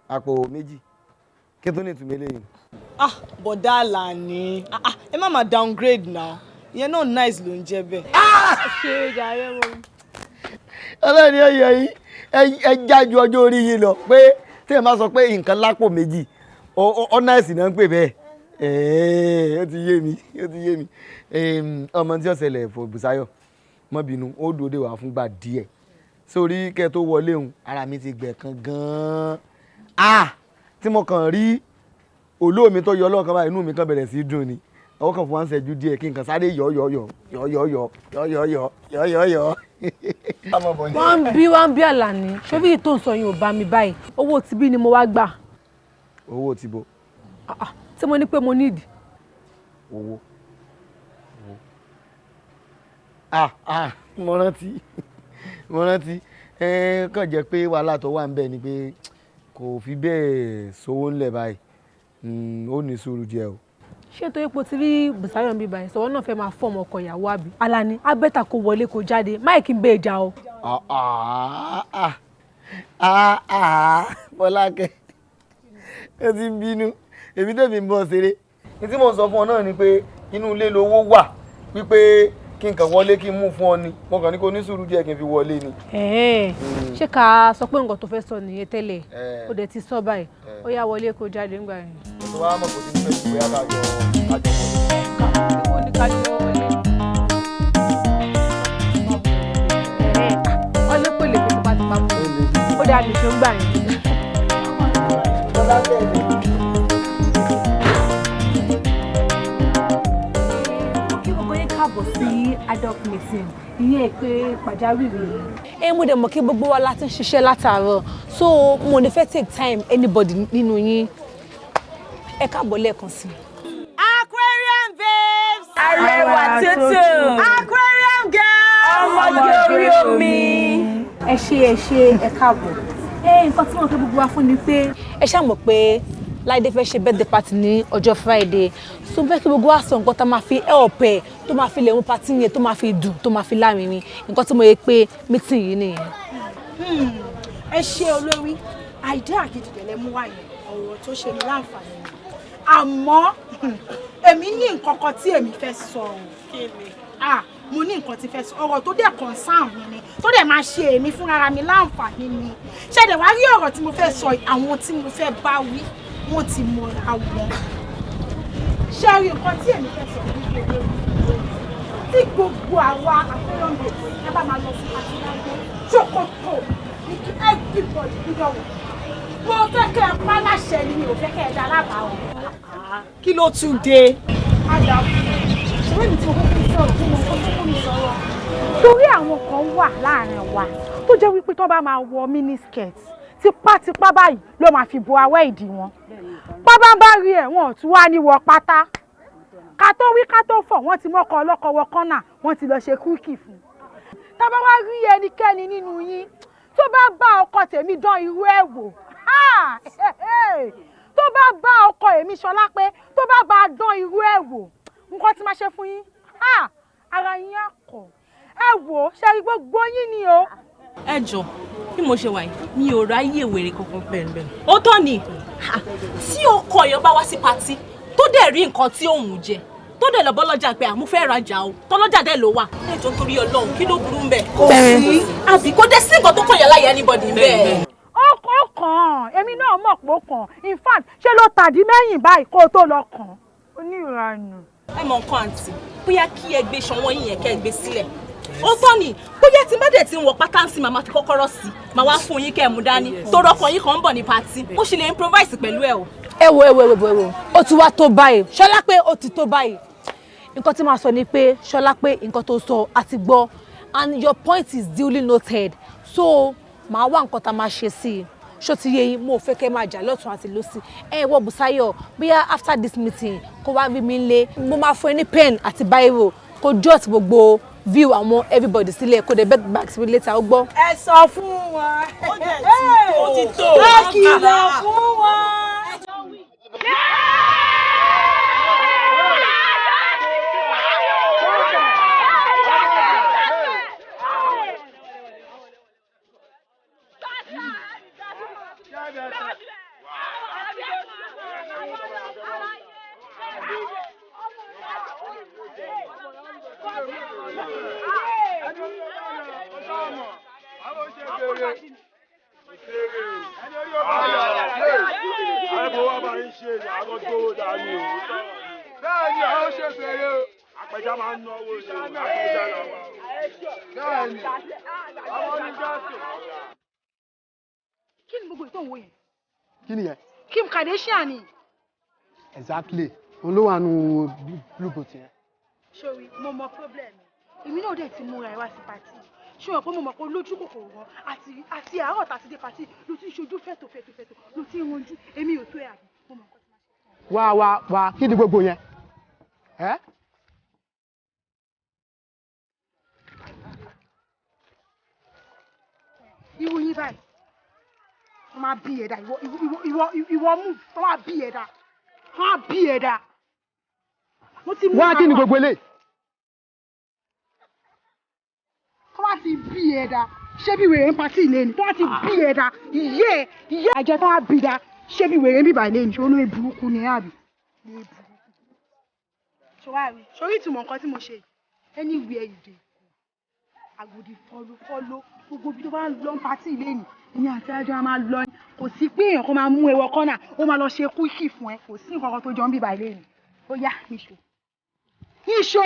Àpò méjì, kí tó ní ìtumọ̀ eléyìí? Ah, bọ̀dá Àlàní, ah ah, ẹ má máa downgrade now. Ìyẹn náà nice ló ń jẹ́ bẹ́ẹ̀. Ṣe jàre mo. Ọlọ́run ni ó yọ yín, ẹ já ju ọjọ́ orí yín lọ, pé tí ẹ máa sọ pé nǹkan lápò méjì, ọ̀nàìsì náà ń pè bẹ́ẹ̀. Ó ti yé mi, ó ti yé mi. Ọmọ tí ó ṣẹlẹ̀ fò, Bùsáyọ̀, má bínú, ó dúró dé wá fúngbà díẹ̀ sórí kẹ́ tó wọlé òun. Ara mi ti gbẹ̀ kan gan-an. Ah, tí mo kàn rí olóòmi tó yọ ọlọ́kan báyìí, inú mi kàn bẹ̀rẹ̀ sí í dùn ni. Ọwọ́ kan fún wa ń ṣẹ́jú díẹ̀, kí n kàn sáré yọ yọ yọ yọ yọ yọ yọ yọ yọ yọ yọ yọ. Wọ́n ń bí Àlàní, ṣé bí tó ń sọ yẹn ò bá mi báyìí? Owó tibí ni mo wá gbà. Owó ti bo? Tí mo ní pé mo need. Owó, owó, ah ah, mo rántí, mo rántí. Ẹ kàn jẹ́ pé wàhálà tó wà ń bẹ̀ ni pé kò fi bẹ́ẹ̀ sówó ńlẹ̀ báyìí. Ó ní sùúrù díẹ̀ o. Ṣé torí pé o ti rí Bùsáyọ̀ ń bí báyìí sọ̀rọ̀ náà fẹ́ máa fọ́ ọmọ ọkọ ìyàwó àbí? Alani, á bẹ́tà kó wọlé kó jáde, máìkì ń bẹ ìjà o. Fọlákẹ́, ó ti ń bínú, èmi tẹ̀mí ń bọ̀ ṣeré. Ní tí mò ń sọ fún ọ náà ni pé inú ilé lowó wà, wípé kí n kàn wọlé kí n mú fún ọ ni, mo kàn ní kó ní sùúrù díẹ̀ kí n fi wọlé ni. Ṣé ká sọ pé nǹkan tó fẹ́ sọ nìyẹn tẹ́lẹ̀? Ó dẹ̀ ti sọ báyìí, ó yá wọlé kó jáde ńgbà yẹn. Tó bá mọ̀ kó ti ń fẹ́ ju bóyá ká jọ wọlé. Ìwọ ni ká jọ wọlé. Ọlọ́pẹ̀lẹ̀ kò bá ti pa mọ́. Ó dáa nìṣó gbà yẹn. Kí gbogbo yín káàbọ̀ sí adult meeting, ìyẹn pé pàjáwìrì. Ẹ mú dẹ̀ mọ̀ kí gbogbo wa láti ń ṣiṣẹ́ látàárọ̀, so mo ní fẹ́ take time anybody nínú yín. Ẹ káàbọ̀ lẹ́ẹ̀kan sí. Aquarium babes. Arẹwà tuntun. Aquarium girls. Ọmọge orí omi. Ẹ ṣé, ẹ ṣé, ẹ káàbọ̀. Ẹ nǹkan tí wọ́n fẹ́ gbogbo wa fún ni pé ẹ ṣáà mọ̀ pé Láìdé fẹ́ ṣe birthday party ní ọjọ́ Friday, so mo fẹ́ kí gbogbo wa sọ nǹkan tá máa fi help ẹ̀ tó máa fi lè mú party yẹn tó máa fi dùn tó máa fi lárinrin. Nǹkan tí mo yẹ pé meeting yìí nìyẹn. Ẹ ṣé olórí, àìdá gidi dẹ̀ lẹ mú wá yẹn, ọ̀rọ̀ tó ṣe ní láǹfààní ni. Àmọ́ èmi ní nǹkan kan tí èmi fẹ́ sọ o. Ah, mo ní nǹkan tí fẹ́ sọ, ọ̀rọ̀ tó dẹ̀ concern mi ni, tó dẹ̀ máa ṣe èmi fúnra mi láǹfààní ni. Ṣẹ̀dẹ̀ wá rí ọ̀rọ̀ tí mo fẹ́ sọ, àwọn tí mo fẹ́ bá wí wọ́n ti mọra wọn. Ṣé rí nǹkan tí èmi fẹ́ sọ ní gbogbo tí gbogbo àwa Aquarium babes ẹ bá máa lọ sí party láyé, ṣòkòtò ní kí everybody gbúdọ̀ wọ̀. Mo fẹ́ kẹ́ ẹ pa láṣẹ ni, mi ò fẹ́ kẹ́ ẹ dá lábàá o. Kí ló tún dé? Ṣé mi tí mo kọ́kọ́ sọ̀rọ̀ fún wọn kó tó mi sọ̀rọ̀? Torí àwọn kan wà láàrin wa tó jẹ́ wípé tó bá máa wọ miniskirt tipátipá báyìí ló máa fi bo awẹ́ ìdí wọn. Pábá bá rí ẹ̀, wọn ò tún wá ní wọ pátá. Ká tó wí ká tó fọ̀, wọ́n ti mọ́kọ ọlọ́kọ wọ kọ́nà, wọ́n ti lọ ṣe kúkì fún un. Tá bá wá rí ẹnikẹ́ni nínú yín tó bá bá ọkọ tèmi dán irú ẹ̀ wò, tó bá bá ọkọ èmi Ṣọlá pé tó bá bá a dán irú ẹ̀ wò, nǹkan tí máa ṣe fún yín, ara yín á kọ̀. Ẹ wò ó, ṣe rí gbogbo yín ni o. Ẹ jọ, bí mo ṣe wà yìí, mi ò ráyè wèrè kankan. Bẹ́ẹ̀ ó tọ́ ni, tí ọkọ èèyàn bá wá sí patí tó dẹ̀ rí nǹkan tí òun jẹ, tó dẹ̀ lọ bọ́lọ́jà pé àmú fẹ́ rajà o, tọ́lọ́jà dẹ̀ ló wà. Ẹ jọ, torí Ọlọ́run, kí ló burú ń bẹ̀? Kò sí. Àbí kò dé sí nǹkan tó kàn yà láyé anybody ń bẹ̀. Ó kàn án, èmi náà mọ̀ pé ó kàn án. In fact, ṣé ló tàdí mẹ́yìn báyìí kó o tó lọ kàn án? Oníranù. Ẹ mọ nǹkan àǹtí, bóyá kí ẹ gbé ṣanwó yín yẹn kẹ́ ẹ gbé sílẹ̀. Ó tọ́ ni, bóyá tí n bá dẹ̀ ti ń wọ pátá ń sìn, màá fi kọ́kọ́rọ́ sí, màá wá fún yín kẹ́ ẹ mú dání, tó rọkọ̀ yín kan ń bọ̀ ní patí, mo sì lè improvise pẹ̀lú ẹ o. Ẹ wo, ẹ wo, ẹ wo, ẹ wo, ó ti wá tó báyìí, Ṣọlá pé ó ti tó báyìí. Nǹkan tí màá sọ ni pé Ṣọlá pé nǹkan tó sọ àti gbọ́, and your point is duly noted, so màá wá nǹkan tá a máa ṣe sí i. Ṣó ti yé yín? Mo ò fẹ́ kẹ́ máa jà lọ́tún àti lọ́sì. Ẹ wọ Bùsáyọ̀, bóyá after this meeting, kó wá rí mi lé, mo máa fún ẹ ní pen àti biro, kó jot gbogbo view àwọn everybody sílẹ̀, kó dẹ̀ get back sí mi later, ó gbọ́. Ẹ sọ fún wọn. Ó ti tó. Ẹ kìlọ̀ fún wọn. Bẹ́ẹ̀ni, àwọn ṣe fèrè o. Àpẹja máa ń náwó ni o, àpẹja làwà o. Bẹ́ẹ̀ni, àwọn oníjàsè. Kí ni gbogbo ìtàn wo yẹn? Kí nìyẹn? Kim Kardashian ni. Exactly, òun ló wà nù blue boat yẹn. Sori, mo mọ problem èmi náà dẹ̀ ti múra ẹ wá sí party. Ṣé o mọ̀ pé mo mọ̀ pé lójú kòkòrò wọn àti àárọ̀ tàti dé party ló ti ń ṣojú fẹ̀tò fẹ̀tò fẹ̀tò, ló ti ń ranjú, èmi ò tó ẹ̀ àbí? Mo mọ̀ nǹkan tí màá ṣe. Wá wá wá, kí ni gbogbo yẹn? Ẹ́ Irú yín báyìí, wọ́n máa bí ẹ̀dá ìwọ ìwọ ìwọ ìwọ mú, wọ́n máa bí ẹ̀dá, wọ́n máa bí ẹ̀dá. Mo ti mú Wá, kí ni gbogbo eléyìí? Tó bá ti bí ẹ dá, ṣé bí wèrè ń patí ilé ni? Tó bá ti bí ẹ dá, ìyé ìyé àjẹ tó wá bí dá, ṣé bí wèrè ń bíbà ilé ni? Ṣé olórí burúkú ni ẹ àbí? Ṣé wàá rí? Sórí ìtumọ̀ nǹkan tí mo ṣe yìí, anywhere you dey go, I go dey follow follow gbogbo ibi tó bá ń lọ ń patí ilé ni, èmi àti ajọ a máa lọ ni. Kò sí pé èèyàn kan máa mú ẹwọ kọ́nà, ó máa lọ ṣe kúìkì fún ẹ, kò sí nǹkan kan tó jọ ń bíbà ilé ni. Ó yá, níṣó. Níṣó!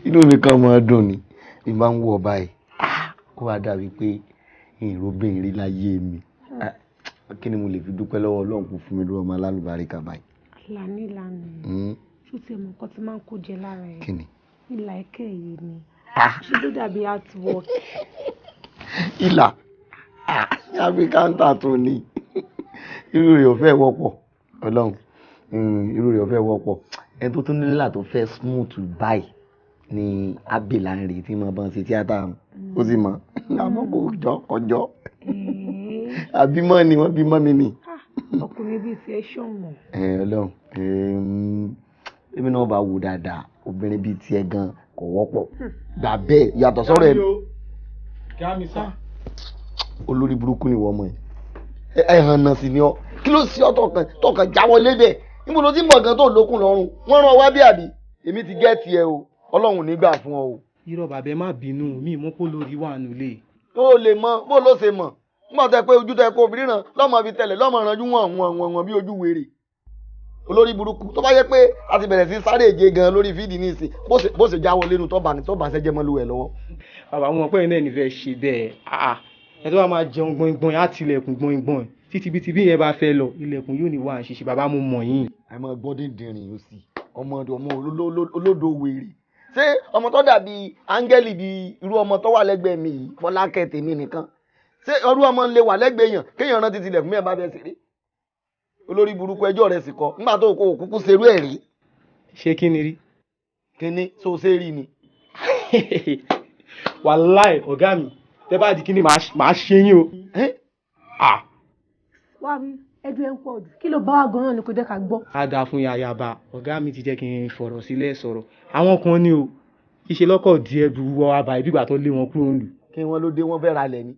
Inú mi kàn máa dùn ni bí n bá ń wọ báyìí, ó wá dàbí pé ìròbìnrin rí láyé mi. Kí ni mo lè fi dúpẹ́ lọ́wọ́ Ọlọ́run kò fún mi lọ́wọ́ ọmọ alálùbáríkà báyìí. Lani lani, ṣó ti mọ nǹkan tí máa ń kó jẹ lára ẹ? Kí ni? Ìlà ẹ̀kẹ́ yìí ni, ṣé ló dàbí artwork? Ìlà áfíríkà tó ní irú rẹ̀ ò fẹ́ wọ́pọ̀, Ọlọ́run, irú rẹ̀ ò fẹ́ wọ́pọ̀. Ẹni tó tún nílà tó fẹ́ smooth báyìí ni Abela ń retí mọ bọ́n ṣe tíátà, ó sì mọ àmọ́ kò jọ kọjọ́ àbímọ ni wọ́n bímọ mi ni. Ọkùnrin bíi tiẹ̀ ṣọ̀wọ́n. Ọlọ́run, èmi náà bá wò dáadáa, obìnrin bíi tiẹ̀ gan kò wọ́pọ̀, gbà bẹ́ẹ̀ yàtọ̀ sọ́rọ̀ ẹ̀. Olórí burúkú ni wọ́n mọ̀ ẹ̀ ẹ̀ hàn náà sì ni ọ, kí ló sí ọ tọkàn jáwọ́ lébẹ̀ níbo ló ti mọ̀ gan tó lókun lọ́rùn wọ́n rán wá bí àbí èmi ti gẹ́ẹ̀tì ẹ o, Ọlọ́run nígbà fún ọ o. Irọ́ bàbá, ẹ má bínú, mi mọ́ kó lórí wà nílé. Ó lè mọ bó ló ṣe mọ̀ nígbà tó yẹ pé ojú tó yẹ kó obìnrin ràn lọ́mọ fi tẹ̀lẹ̀ lọ́mọ ranjú wọ̀n wọ̀n wọ̀n wọ̀n bí ojú wèrè olórí burúkú. Tó bá yẹ pé a ti bẹ̀rẹ̀ sí sáré èje gan lórí fídì ní ìsìn, bó ṣe jáwọ́ lẹ́nu tó bà ní tó bà ṣẹ́jẹ́ mọ́ lúwẹ̀ lọ́wọ́. Bàbá wọn pẹ́ náà nífẹ̀ẹ́ ṣe bẹ́ẹ̀, ẹ tó bá máa jẹun gbọ̀ngbọ̀n á tilẹ̀kùn gbọ̀ngbọ̀n títí bí tibí yẹn bá fẹ́ lọ ilẹ̀kùn yóò ní wà ń ṣiṣẹ́. Bàbá mo mọ̀ yín. Àìmọ̀ gbọ́dọ̀ dìrìn ó sì ọmọ ọmọ olódò wèrè, ṣé ọmọ tó dàbí áńgẹ́lì bíi irú ọmọ tó wà lẹ́gbẹ̀ẹ́ mi yìí, Fọlákẹ́ tèmi nìkan, ṣé irú ọmọ ń lè wà lẹ́gbẹ̀ẹ́ yàn kéèyàn rántí tilẹ̀kùn mẹ́ẹ̀ bá bẹ́ẹ̀ ṣeré? Olórí burúkú, ẹjọ́ rẹ̀ sì kọ́ nígbà tó kó òkúkú ṣerú ẹ̀ rí. Ṣé kí ni rí? Kíní tó ṣe rí ni. Wàláì ọ̀gá mi, tẹ bá di kíní màá ṣe yín o. Wá mi, ẹjọ́ ẹ ń pọ̀ jù, kí ló bá wa gan-an ni kò jẹ́ ká gbọ́. A dáa fún yayaba, ọ̀gá mi ti jẹ́ kí n fọ̀rọ̀ sílẹ̀ sọ̀rọ̀ àwọn kan ní o, ìṣe lọ́kọ̀ díẹ̀ bu wọ àbá ìbígbà tó lé wọn kúrò nílùú. Kí wọ́n ló dé, wọ́n fẹ́ ra lẹ̀ ni.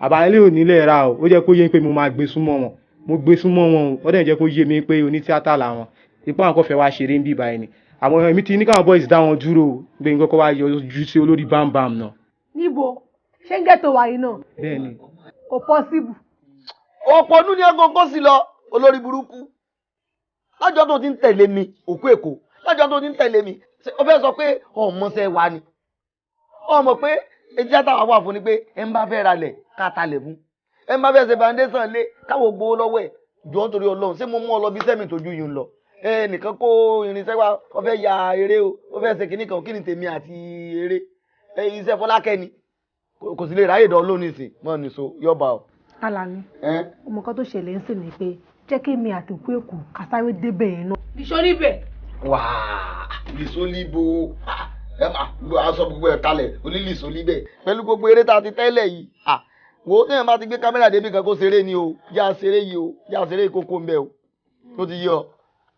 Àbáyé ò nílẹ̀ ra o, ó jẹ́ kó yé pé mo máa gbé súnmọ́ wọn, mo gbé súnmọ́ wọn o, ó dẹ̀ jẹ́ kó yé mi pé onítíátà làwọn, ipá àwọn kan fẹ́ wá ṣeré ń bí báyìí ni. Àwọn èmi ti ní káwọn boys dá wọn dúró o, gbé nǹkan kó wá yọjú sí olórí bámbám náà. Níbo ṣé ń gẹ́tò wàyí náà? Bẹ́ẹ̀ni. Kò possible. Ọ̀pọ̀ ọdún ni ẹgbọ́n kó sí lọ, olórí burúkú. Lájọ́ tó ti ń tẹ̀lé mi òkú èkó, lájọ́ tó ti ń tẹ̀lé mi, ó fẹ́ sọ pé ọmọọṣẹ́ wa ni. Ọmọ pé etí àtàwà wà fún ni pé ẹ ń bá fẹ́ ralẹ̀ ká talẹ̀ fún, ẹ ń bá fẹ́ ṣe foundation lé káwọ́ gbowó lọ́wọ́ ẹ̀. Jọ ń torí Ọlọ́run, ṣé mo mú ọ lọ bí sẹ́mi tójú yìí ń lọ? Ẹ nìkan kó irinṣẹ́ wa, ó fẹ́ ya eré o, ó fẹ́ ṣe kinní kan, kí ni tèmi àti eré? Iṣẹ́ Fọlákẹ́ ni kò sì lè ráyè dán lónìí sìn mọ́ nìṣó yọba o. Alani, ọmọ kan tó ṣẹlẹ̀ ń sìn ni pé jẹ́ kí èmi àti òkú èkó ká sáré débẹ̀ yẹn náà. Nìṣó níbẹ̀. Wàá nìṣó níbo, ẹ máa gbọ́ aṣọ gbogbo ẹ̀ kalẹ̀ onílìṣó níbẹ̀ pẹ̀lú gbogbo eré tá a ti tẹ́lẹ̀ yìí. Wo téèyàn bá ti gbé kámẹ́rà débi kan kó ṣeré ni o, já ṣeré yìí o, já ṣeré ìkókó ń bẹ o, tó ti yí ọ.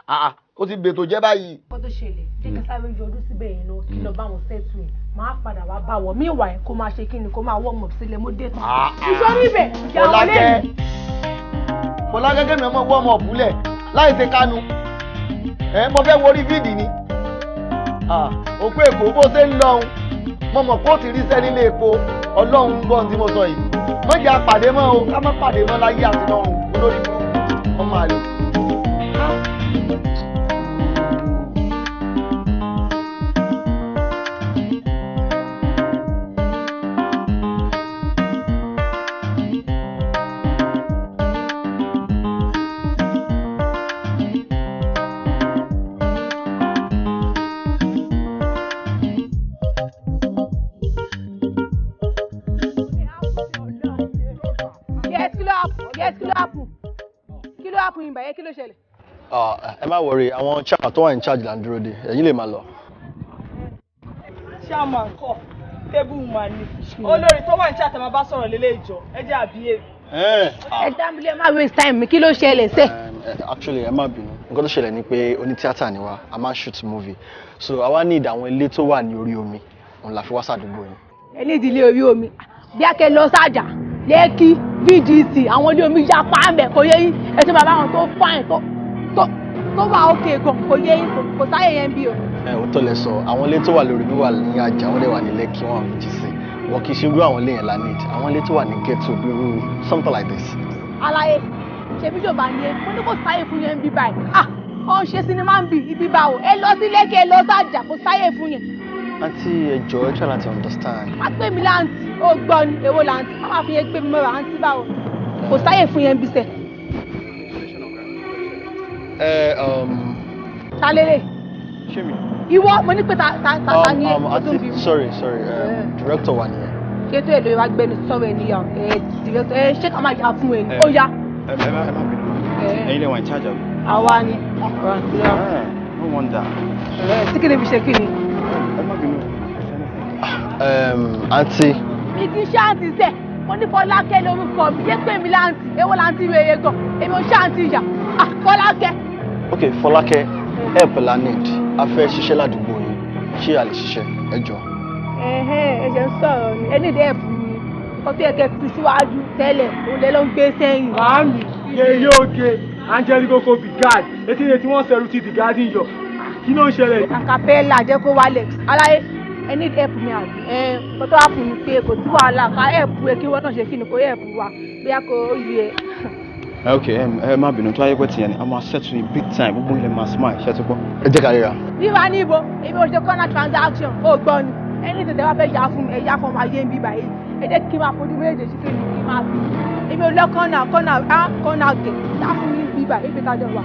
Ó ti bètò jẹ́ báyìí. Kó tó ṣẹlẹ̀, jẹ́ kí sáré yọdún síbẹ̀ yẹn náà kí lọ bá wọn sẹ́tù ẹ̀. Máa padà wá bá wọ̀ mí ìwà ẹ̀ kó máa ṣe kí ni kó máa wọ́ ọmọ sílẹ̀ mo dé tán. Ìṣòro ibẹ̀ ìyá wọlé mi. Fọlákẹ́ kẹ́mi ọmọ wọ́ ọmọ ọ̀bùlẹ̀ láì ṣe Kánú. Ẹ mo fẹ́ worí fídì ni. Òkú Èkó bó ṣe ń lọ́hùn. Mo mọ̀ kó ti ríṣẹ́ nílé epo. Ọlọ́run ń gbọ́ ohun tí mo sọ yìí. Má jẹ́ àpàdé mọ́ o, ká má pàdé mọ́ láyé àti lọ́run olórí burúkú ọmọ àlè. Kí ló ṣẹlẹ̀? Ẹ má worry, àwọn chairman tó wà in charge là ń dúró de, ẹ̀yin lè máa lọ. Chairman kọ́, table woman ni. Olórí tó wà ní charge máa bá sọ̀rọ̀ lélẹ̀ ìjọ, ẹ jẹ́ àbíyè. Ẹ dábìlẹ̀ má waste time mi, kí ló ṣẹlẹ̀ sẹ́? Actually, ẹ má bínú. Nǹkan tó ṣẹlẹ̀ ni pé oní tíátà ni wá, a máa ń shoot movie. So àwa need àwọn ilé tó wà ní orí omi, òun la fi wá sàdúgbò yín. Ẹ ní ìdílé orí omi, bí a kẹ́ lọ sájà, Lẹ́kí, VGC, àwọn ilé omi ya pa mẹ́, kò yé yín, ẹ ṣe bàbá àwọn tó fine tó tó wà òkè gan, kò yé yín, kò sáyè yẹn bí o. Ẹ ò tó lẹ sọ, àwọn ilé tó wà lórí mi wà ní Ajah, wọ́n dẹ̀ wà ní Lẹ́kí, wọ́n wà ní VGC. Wọ́n kì í ṣe irú àwọn ilé yẹn la need, àwọn ilé tó wà ní ghetto bí irú something like this. Alaye, ṣebí yóò bá ní ẹ, mo ní kò sáyè fún yẹn bí báyìí. Ah, ó ń ṣe sinimá ń bì ibi báwo, ẹ lọ sí Lẹ́kí, ẹ lọ sájà, kò sáyè fún yẹn. Àǹtí ẹ jọ̀ọ́, ẹ try láti understand. Má pè mí láǹtì, ó gbọ́ ni, èwo láǹtì, má má fi yẹn gbé mi mọ́ra, àǹtí báwo. Kò sáyè fún yẹn bí sẹ́. Ẹ Ta lélẹ̀? Ṣé mi? Ìwọ, mo ní pé ta ta ta ta ni ẹ, ó tún bí mi. Sorry, sorry, director wa nìyẹn. Ṣé tó èlò ìwà gbẹnu sọ̀rọ̀ ènìyàn? Ẹ director, ẹ ṣé ká máa yà fún ẹ ní? Ó yá. Ẹ má bínú. Ẹ̀yin lè wà in charge àbí? Àwa ni. No wonder. Tí kìíní fi ṣe kí ni? Ẹ má bínú. Àǹtí. Mi kì í ṣe àǹtí sẹ́, mo ní Fọlákẹ́ lórúkọ mi, yé pè mí láǹtì, èwo láǹtì rere gan, èmi ò ṣe àǹtí ìyá, Fọlákẹ́. Ok, Fọlákẹ́, help la need, a fẹ́ ṣiṣẹ́ ládùúgbò yín, ṣé a lè ṣiṣẹ́? Ẹ jọ̀ọ́. Ẹ ṣe ń sọ̀rọ̀ ni, ẹ ní ìdí ẹ̀fù mi, nǹkan tó yẹ kẹ́ fi síwájú tẹ́lẹ̀, òun lẹ ló ń gbé sẹ́yìn. Màámi, yeye oge, Angelico Kobe guard, etí ni tí wọ́n sẹ̀rù ti the garden yọ, kí ló ń ṣẹlẹ̀? Acapella jẹ́ kó wálẹ̀, aláyé ẹ ní help mi àbí ẹ kó tó wà fún mi pé kò sí wàhálà ká help ẹ kí wọ́n náà ṣe kí ni kò help wa bóyá kò yẹ. Ok, ẹ má bínú, tó ayé pẹ́ tìyẹn ni, a máa settle in big time, gbogbo ilẹ̀ máa smile, ṣé ti gbọ́? Ẹ jẹ́ ká ríra. Wíwá ní ibo, èmi ò ṣe corner transaction, ó gbọ́ ni, ẹni tètè wá fẹ́ yà fún mi, ẹ yá fún ọmọ ayé ń bí báyìí, ẹ jẹ́ kí n máa fojú méjèèjì sí kí ni kí n máa fi. Èmi ò lọ corner corner á corner gẹ̀, yá fún mi bí báyìí, ibi tájọ wà.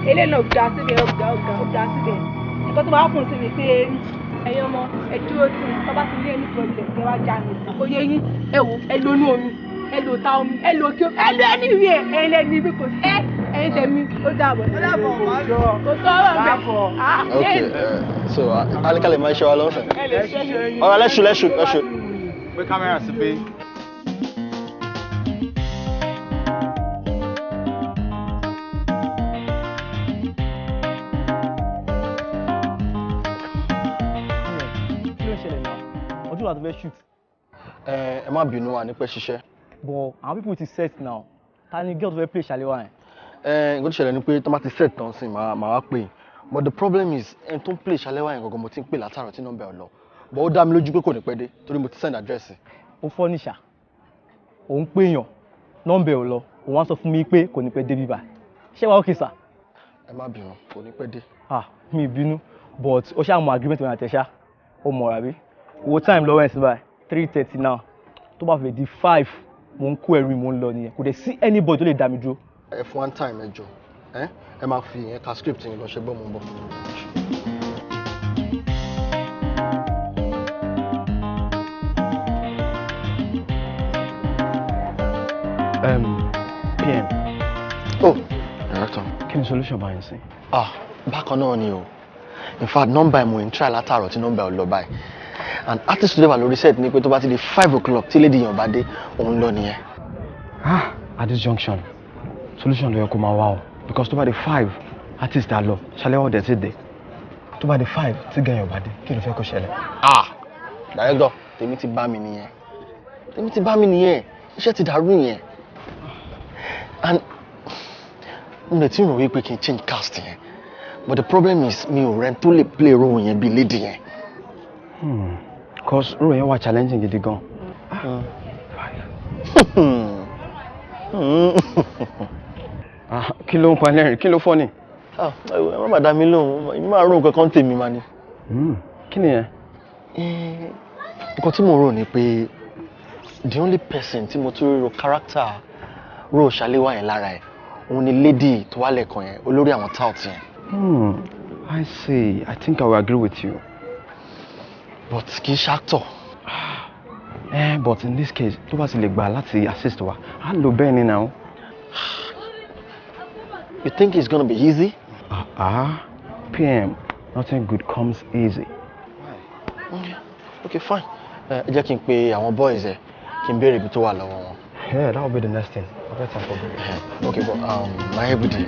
Eléyìí náà ga síbẹ̀, ó ga ó ga ó ga síbẹ̀. Nǹkan tó máa fún sí mi pé ẹ̀yin ọmọ ẹ dúró tì mí, tó bá ti ní any problem kẹ́ wá já mi sí. Kò yé yín, ẹ wò, ẹ lo inú omi, ẹ lo ta omi, ẹ lo kí o, ẹ lo anywhere, ẹ̀yin lẹ́nu ibi kò sí. Ẹ ẹ̀yin tẹ̀mí, ó dàbọ̀. Ó dàbọ̀, kò sọ̀rọ̀ bẹ́ẹ̀. Ok, so alikale máa ń ṣe wa lọ́sẹ̀. Alright, let's shoot, let's shoot, let's shoot. Gbé kámẹ́rà sí pé. Ọdún àti fẹ́ shoot. Ẹ má bínú, wa ní pẹ́ ṣiṣẹ́. But àwọn people ti set now, ta ni girl tó fẹ́ play Ṣàléwá yẹn? Ẹ nǹkan tó ṣẹlẹ̀ ni pé tó bá ti set tán sí màá wá pè é, but the problem is ẹni tó ń play Ṣàléwá yẹn gangan mo ti ń pè látàrọ̀ tí nọ́mbà ẹ̀ lọ, but ó dá mi lójú pé kò ní pẹ́ dé torí mo ti send address. Ó fọ́ níṣà, òun pèèyàn, nọ́mbà ẹ̀ ò lọ, òun á sọ fún mi pé kò ní pẹ́ dé bíbá. Ṣé wàá okay sir? Ẹ má bínú, kò ní pẹ́ dé. Ah, mi bínú, but ó ṣáà mọ agreement mi àtẹ̀ṣá, ó mọ̀ rà bí? Wo time lọ́wọ́ ẹ̀ sí báyìí, 3:30 now, tó bá fi di 5, mo ń kó ẹrù mi mo ń lọ nìyẹn, kò dẹ̀ sí anybody tó lè dá mi dúró. Ẹ fún one time ẹ jọ̀ọ́, ẹ máa fi ìyẹn ka script yẹn lọ ṣe gbọ́ mo ń bọ̀. PM. Oh, director. Kí Kí ni solution báyìí sí? Ah, bákan náà ni o. In fact, nọ́mbà ẹ̀ mo ń try látàárọ̀ tí nọ́mbà ẹ̀ ò lọ báyìí. And artist tó dé wà lórí set ni pé tó bá ti di 5 o'clock tí lady yẹn ò bá dé, òun lọ nìyẹn. Ah, at this junction, solution ló yẹ kó máa wá o, because tó bá di 5, artist á lọ, Ṣaléwá ọ̀dẹ̀ ti dé. Tó bá di 5 tí gẹ̀yìn ò bá dé, kí ló fẹ́ kó ṣẹlẹ̀? Ah, director, tèmi ti bá mi nìyẹn. Tèmi ti bá mi nìyẹn. Iṣẹ́ ti dàrú nìyẹn. And mo lè ti rò wípé kí n change cast yẹn. But the problem is, mi ò rẹ́ni tó lè play role yẹn bíi lady yẹn. Cause role yẹn wà challenging gidi gan. Ah, kí ló ń pa lẹ́rìn? Kí ló fọ́ ni? Ah, ẹ má má dá mi lóhùn, èmi máa rò nǹkan kan tèmi máa ni. Kí ni yẹn? Nǹkan tí mo rò ni pé the only person tí mo tún rí ro character role Ṣaléwá yẹn lára ẹ̀, òun ni lady tó wà lẹ́ẹ̀kan yẹn, olórí àwọn tout yẹn. I see. I think I will agree with you. But kì í ṣe actor. But in this case, tó bá ti lè gbà láti assist wa, á lò bẹ́ẹ̀ ni now. You think it's gonna be easy? Ah, PM, nothing good comes easy. Okay, fine. Ẹ jẹ́ kí n pe àwọn boys ẹ, kí n béèrè ibi tó wà lọ́wọ́ wọn. Yeah, that will be the next thing. I'll get some for you. Okay, but my everyday,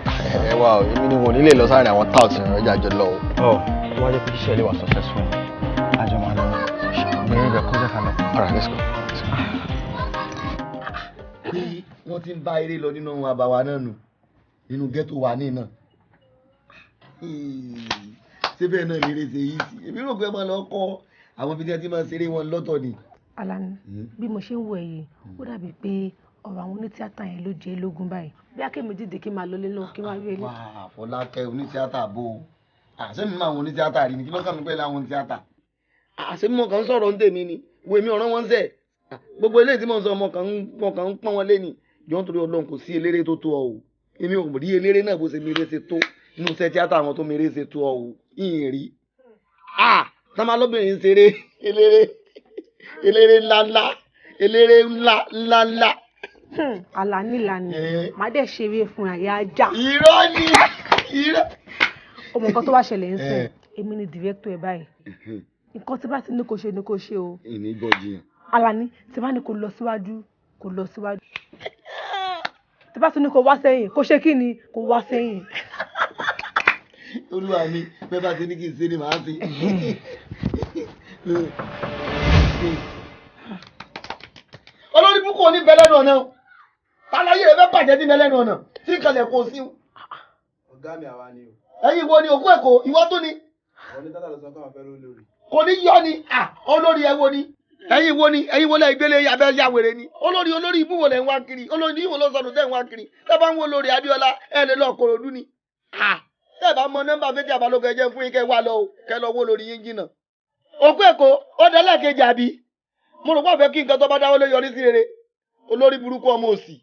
ẹ wá o, èmi ni wọn ò ní lè lọ sáré àwọn tout yẹn, ẹ jẹ́ àjọ lọ o. Oh, tó wá jẹ́ pé iṣẹ́ ilé wa successful, àjọ máa lọ. Bẹ̀rẹ̀ ibẹ̀ kó jẹ́ ká lọ. All right, let's go. Let's go. Bí wọ́n ti ń bá eré lọ nínú àbàwà náà nù nínú ghetto wa ní náà, síbẹ̀ náà lè ṣe yìí sí. Èmi rò pé ẹ máa lọ kọ́ àwọn ibi tí wọ́n ti máa ń ṣeré wọn lọ́tọ̀ ni. Alani, bí mo ṣe ń wo ẹ̀yìn, ó dàbí pé ọ̀rọ̀ àwọn onítíátà yẹn ló jẹ́ lógún báyìí. Bí akémi dìde kí n máa lọlé náà, kí n máa rí ilé. Wà á Fọlákẹ́, onítíátà bò ó, àṣé mi máa wọn onítíátà rí ni? Kí ló kàn mí pẹ̀lú àwọn onítíátà? Àṣé mi mọ̀ kàn ń sọ̀rọ̀ ń tèmi ni wo, èmi ọ̀ràn wọn ń sẹ̀. Gbogbo eléyìí tí mò ń sọ, ọmọ kàn ń pọ́n wọn lé ni. Jọ, nítorí Ọlọ́run, kò sí eléré tó tó ọ o. Èmi ò rí eléré náà bó ṣe mèrè ṣe tó inú iṣẹ́ tíátà, àwọn tó mèrè ṣe tó ọ o, ìyìn rí. Ah, tọ́mọ lóbìnrin ń ṣeré eléré, eléré ńláńlá, eléré ńlá ńlá ńlá. Àlàní làní, màá dẹ̀ ṣeré fún àyà ajá. Irọ́ ni, irọ́. Ọmọ, nǹkan tó wá ṣẹlẹ̀ ń sìn, èmi ni director ẹ̀ báyìí. Nǹkan tí bá ti ní kò ṣe ni kò ṣe o. Ìní gbọ́ jiyàn. Àlàní, tí bá ní kò lọ síwájú, kò lọ síwájú. Tí bá tún ní kò wá sẹ́yìn, kò ṣe kí ni, kò wá sẹ́yìn. Olúwa mi, bẹ́ẹ̀ bá ti ní kí n ṣe ni màá ṣe. Olórí búkú òní bẹ lẹ́nu ọ̀nà o, tàlàyé rẹ fẹ́ bàjẹ́ tí bẹ lẹ́nu ọ̀nà tí kalẹ̀ kò sí. Ọ̀gá mi, àwa ni o. Ẹ̀yin wo ni òkú ẹ̀kọ́ ìwọ tó ni? Àwọn onítàtà ló sọ pé àwọn fẹ́ ló lórí. Kò ní yọ ni olórí ẹ wo ni? Ẹ̀yin wo ni? Ẹ̀yin wo lẹ ìgbélé abẹ́ ya wèrè ni? Olórí, olórí ibú wo lẹ ń wá kiri? Olórí ìwò ló sọnù tẹ́ ń wá kiri? Tẹ́ bá ń wo olórí Adéọlá, ẹ lè lọ Kòròdú ni. Tẹ́ bá mọ nọ́mbà méjì àbálòkọ, ẹ jẹ́ fún yín, kẹ́ wá lọ o, kẹ́ lọ wó lórí yín jìnnà. Òkú èkó ó dẹ́lẹ̀ kejì, àbí mo rò pé ọ̀fẹ́ kí nǹkan tó bá dáwọ́ lé yọrí sí rere? Olórí burúkú, ọmọ òsì.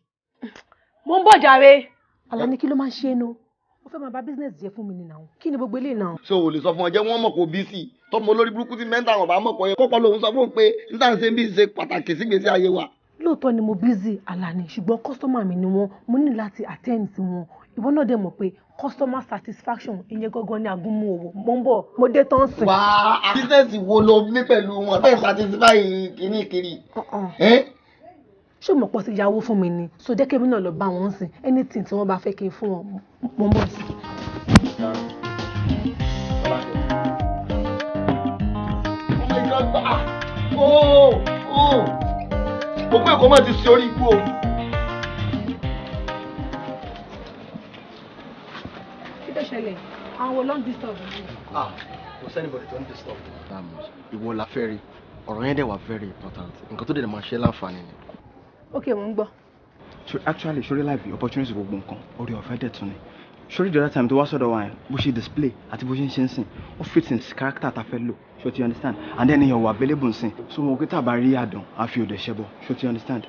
Mo ń bọ̀ jàre. Àlàní, kí ló máa ń ṣe é nu? Ó fẹ́ máa bà business jẹ́ fún mi nìyà. Kí ni gbogbo eléyìí náà? Ṣé o lè sọ fún ọ jẹ́ wọ́n mọ̀ kó bí sí i tọmọ olórí burúkú tí mẹ́ta àwọn bá mọ̀ pọ̀ yẹ kọ́kọ́ lòun sọ fún un pé n tà ń ṣe bí ṣe pàtàkì sígbésí ayé wa. Lóòótọ́ ni mo busy, Àlàní, ṣùgbọ́n customer mi ni wọ́n, mo ní láti attend sí wọn. Ìwọ náà dẹ̀ mọ̀ pé customer satisfaction, ìyẹn gangan ni àgúnmu òwò. Mo ń bọ̀, mo dé tán sìn. Wá á, business wo lo ní pẹ̀lú wọn tẹ́ satisfy kìíní kiri? Ṣé o mọ̀ pọ̀ sí yàwó fún mi ni? So jẹ́ kémi náà lọ bá wọn sìn. Anything tí wọ́n bá fẹ́ kí n fún wọn, mo ń bọ̀ sí. Oh my God! Ah! Oh! Oh! Òkú ẹ̀kọ́ máa ti ṣe orí ikú o. Kí ló ṣẹlẹ̀? Àwọn wo ló ń disturb mi? Ah, kò sí anybody tó ń disturb that much. Ìwọ la fẹ́ rí. Ọ̀rọ̀ yẹn dẹ̀ wà very important. Nǹkan tó dẹ̀ máa ṣe láǹfààní ni. Ok, mo ń gbọ́. So actually, sórí life, opportunity, gbogbo nǹkan, orí ọ̀fẹ́ dẹ̀ tún ni. Sórí the other time tó wá sọ́dọ̀ wa yẹn, bó ṣe display àti bó ṣe ń ṣe ń sìn, ó fit in character ta fẹ́ lò. Ṣó ti understand? And then èèyàn wà available nsìn, so mo kí tàbá rí àdán àfi òdẹ̀ ṣẹbọ. Ṣó ti understand?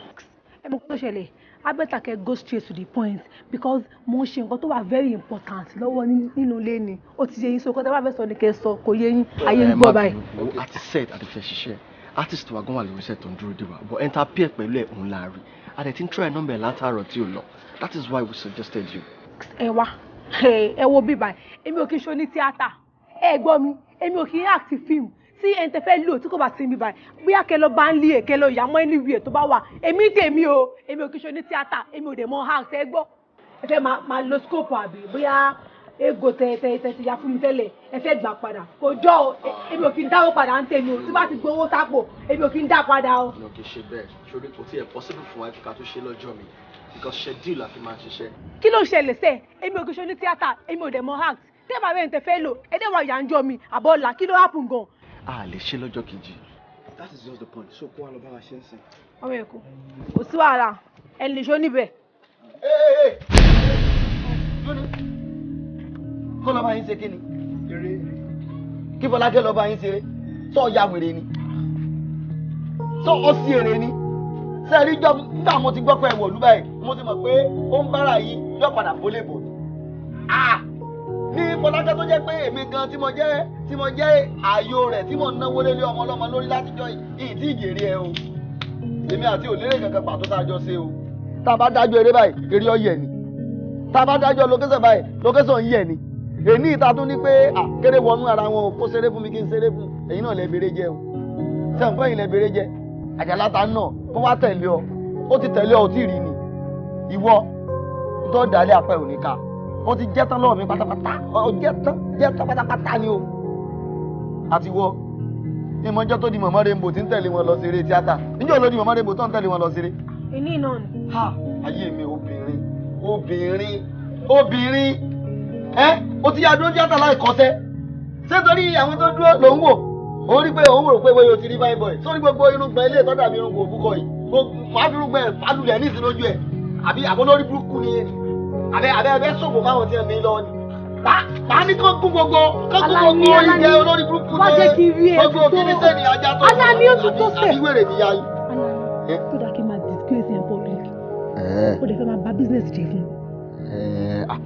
Ẹ mọ̀ kó tó ṣẹlẹ̀, I better kẹ́ go straight to the point, because mo ń ṣe nǹkan tó wà very important lọ́wọ́ nínú ilé ni. Ó ti yé yín, so kó tẹ́ bá fẹ́ sọ ni kẹ́ sọ, kò yé yín, ayé ń gbọ́ báyìí. Àti set àti fẹ́ ṣiṣẹ́, artist wa gan wà lórí set tó ń dúró dé wa, but enter appear pẹ̀lú ẹ̀ òun la rí. A dẹ̀ ti ń try number ẹ̀ látàárọ̀ tí ò lọ. That is why we suggested you. Ẹ wá, Ẹ wo bíbá, èmi ò kí ń ṣe oní tíátà. Ẹ gbọ́ mi, èmi ò kí ń act film. Tí ẹni tẹ fẹ́ lò tí kò bá sí bíbá, bóyá kẹ lọ bá ń lé ẹ, kẹ lọ yà mọ́ anywhere tó bá wà. Èmi tèmi o, èmi ò kí ń ṣe oní tíátà, èmi ò dẹ̀ mọ act. Ẹ gbọ́. Ẹ fẹ́ máa lo scope àbí bóyá ego tẹ tẹ tẹ ti ya fún mi tẹ́lẹ̀, ẹ fẹ́ gbà padà. Kò jọ o, èmi ò kí ń dáwó padà ń tèmi o. Tí bá ti gbowó sápò, èmi ò kí ń dá padà o. Mi ò kì í ṣe bẹ́ẹ̀ sórí, kò tiẹ̀ possible fún wa ká tó ṣe lọ́jọ́ mi because schedule la fi máa ń ṣiṣẹ́. Kí ló ṣẹlẹ̀ sẹ́? Èmi ò kí ń ṣe oní tíátà, èmi ò dẹ̀ mọ act. Tẹ́ bá bẹ́ẹ̀ tẹ fẹ́ lò, ẹ dẹ̀ wà yà ń jọ mi àbọ̀ ọ̀la. Kí ló happen gan? A lè ṣe lọ́jọ́ kejì. That is just the point, so kó wa lọ bá wa ṣe ń sìn. Ọmọ Èkó, kò sí wàhálà, ẹ lè ṣó níbẹ̀. Kó lọ́ba yín ṣe kí ni? Kí Fọlákẹ́ lọ́ba yín ṣeré? Sọ ya wèrè ni? Sọ ọ sí èrè ni? Sẹ́ẹ̀rí jọ nígbà mo ti gbọ́ pé ẹ̀wọ̀ lúbàá yìí, mo ti mọ̀ pé ó ń bára yìí yóò padà bólè bò ni. Ní Fọlákẹ́ tó jẹ́ pé èmi gan tí mo jẹ́ ààyò rẹ̀ tí mo náwó lé ọmọ ọlọ́mọ lórí látijọ́ yìí tí ìjèrè ẹ o. Èmi àti òlérè kankan pàtó tá a jọ ṣe o. Tá a bá dájọ́ eré báyìí, eré ọ̀yẹ̀ ni. Tá a bá dájọ́ lókẹ́sàn báyìí, lókẹ́sàn yẹ̀ ni. Èní ìta tún ní pé kéré wọnú ara wọn o, kó ṣeré fún mi kí n ṣeré fún ẹ̀yin náà lẹ bèrè jẹ o. Sẹ́wọ̀n fún ẹ̀yin lẹ bèrè jẹ. Àjàlá ta náà kó wá tẹ̀lé ọ, ó ti tẹ̀lé ọ, ó ti rí ni. Ìwọ tó dalẹ̀ apẹ̀ òní ká, ó ti jẹ́ tán lọ́wọ́ mi pátápátá, ó jẹ́ tán pátápátá ni o. Àti wọ ìmọ̀jọ́ tó di mọ̀mọ́ Rainbow tí ń tẹ̀lé wọn lọ ṣeré tíátà. Níjọ́ ló di mọ̀mọ́ Rainbow tó ń tẹ̀lé wọn lọ ṣeré. Èní náà ni. Ha, ayé mi, obìnrin obìnrin obìnrin ẹ, o ti ya dúró tíátà láì kọ́sẹ́. Ṣé torí àwọn tó dúró ló ń wò? Ó rí pé òun rò pé bóyá o ti rí fine boy. Sórí gbogbo irùngbọ̀n ilé ìtọ́jú àbí irùngbọ̀n òbúkọ yìí, màá fi irùngbọ̀n ẹ̀ fálulẹ̀ ní ìsìn lójú ẹ̀. Àbí àbólórí burúkú ni àbẹ àbẹ ẹbẹ sòfò fáwọn tí ẹ ní lọ́wọ́ ni. Màá ní kó gún gbogbo ìjẹ olórí burúkú ni gbogbo kíní sẹ́ni ajá tó àbí wèrè níyà yìí. Tó dáa kí n máa disgrace in public. Ó dẹ̀ fẹ́ máa bà business jẹ́ fún mi.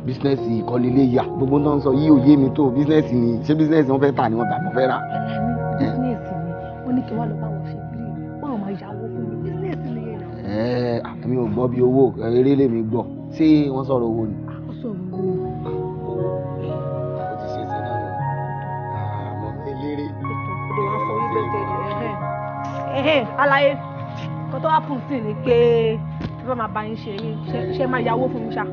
Bísínẹ́sì ìkọlù ilé yà gbogbo náà ń sọ yìí ò yé mi tó. Bísínẹ́sì ni, ṣé bísínẹ́sì wọn fẹ́ tà ni wọ́n tà mọ́ fẹ́ rà. Bísínẹ́sì ni wọ́n ní kí wọ́n lọ bá wọn ṣe play, wọ́n máa yáwó fún mi. Bísínẹ́sì ni yẹn náà. Èmi ò gbọ́ bí owó eré lèmi gbọ́. Ṣé wọ́n sọ̀rọ̀ owó ni. Wọ́n sọ̀rọ̀ owó. Ó ti ṣe é ṣe náà nù. Àmọ́ eléré. Òde wá sọ wípé tẹ̀lé. Aláyé, kó tó wá fún sí ni pé tí wọ́n máa bá yín ṣe yín ṣe máa yáwó fún mi ṣá.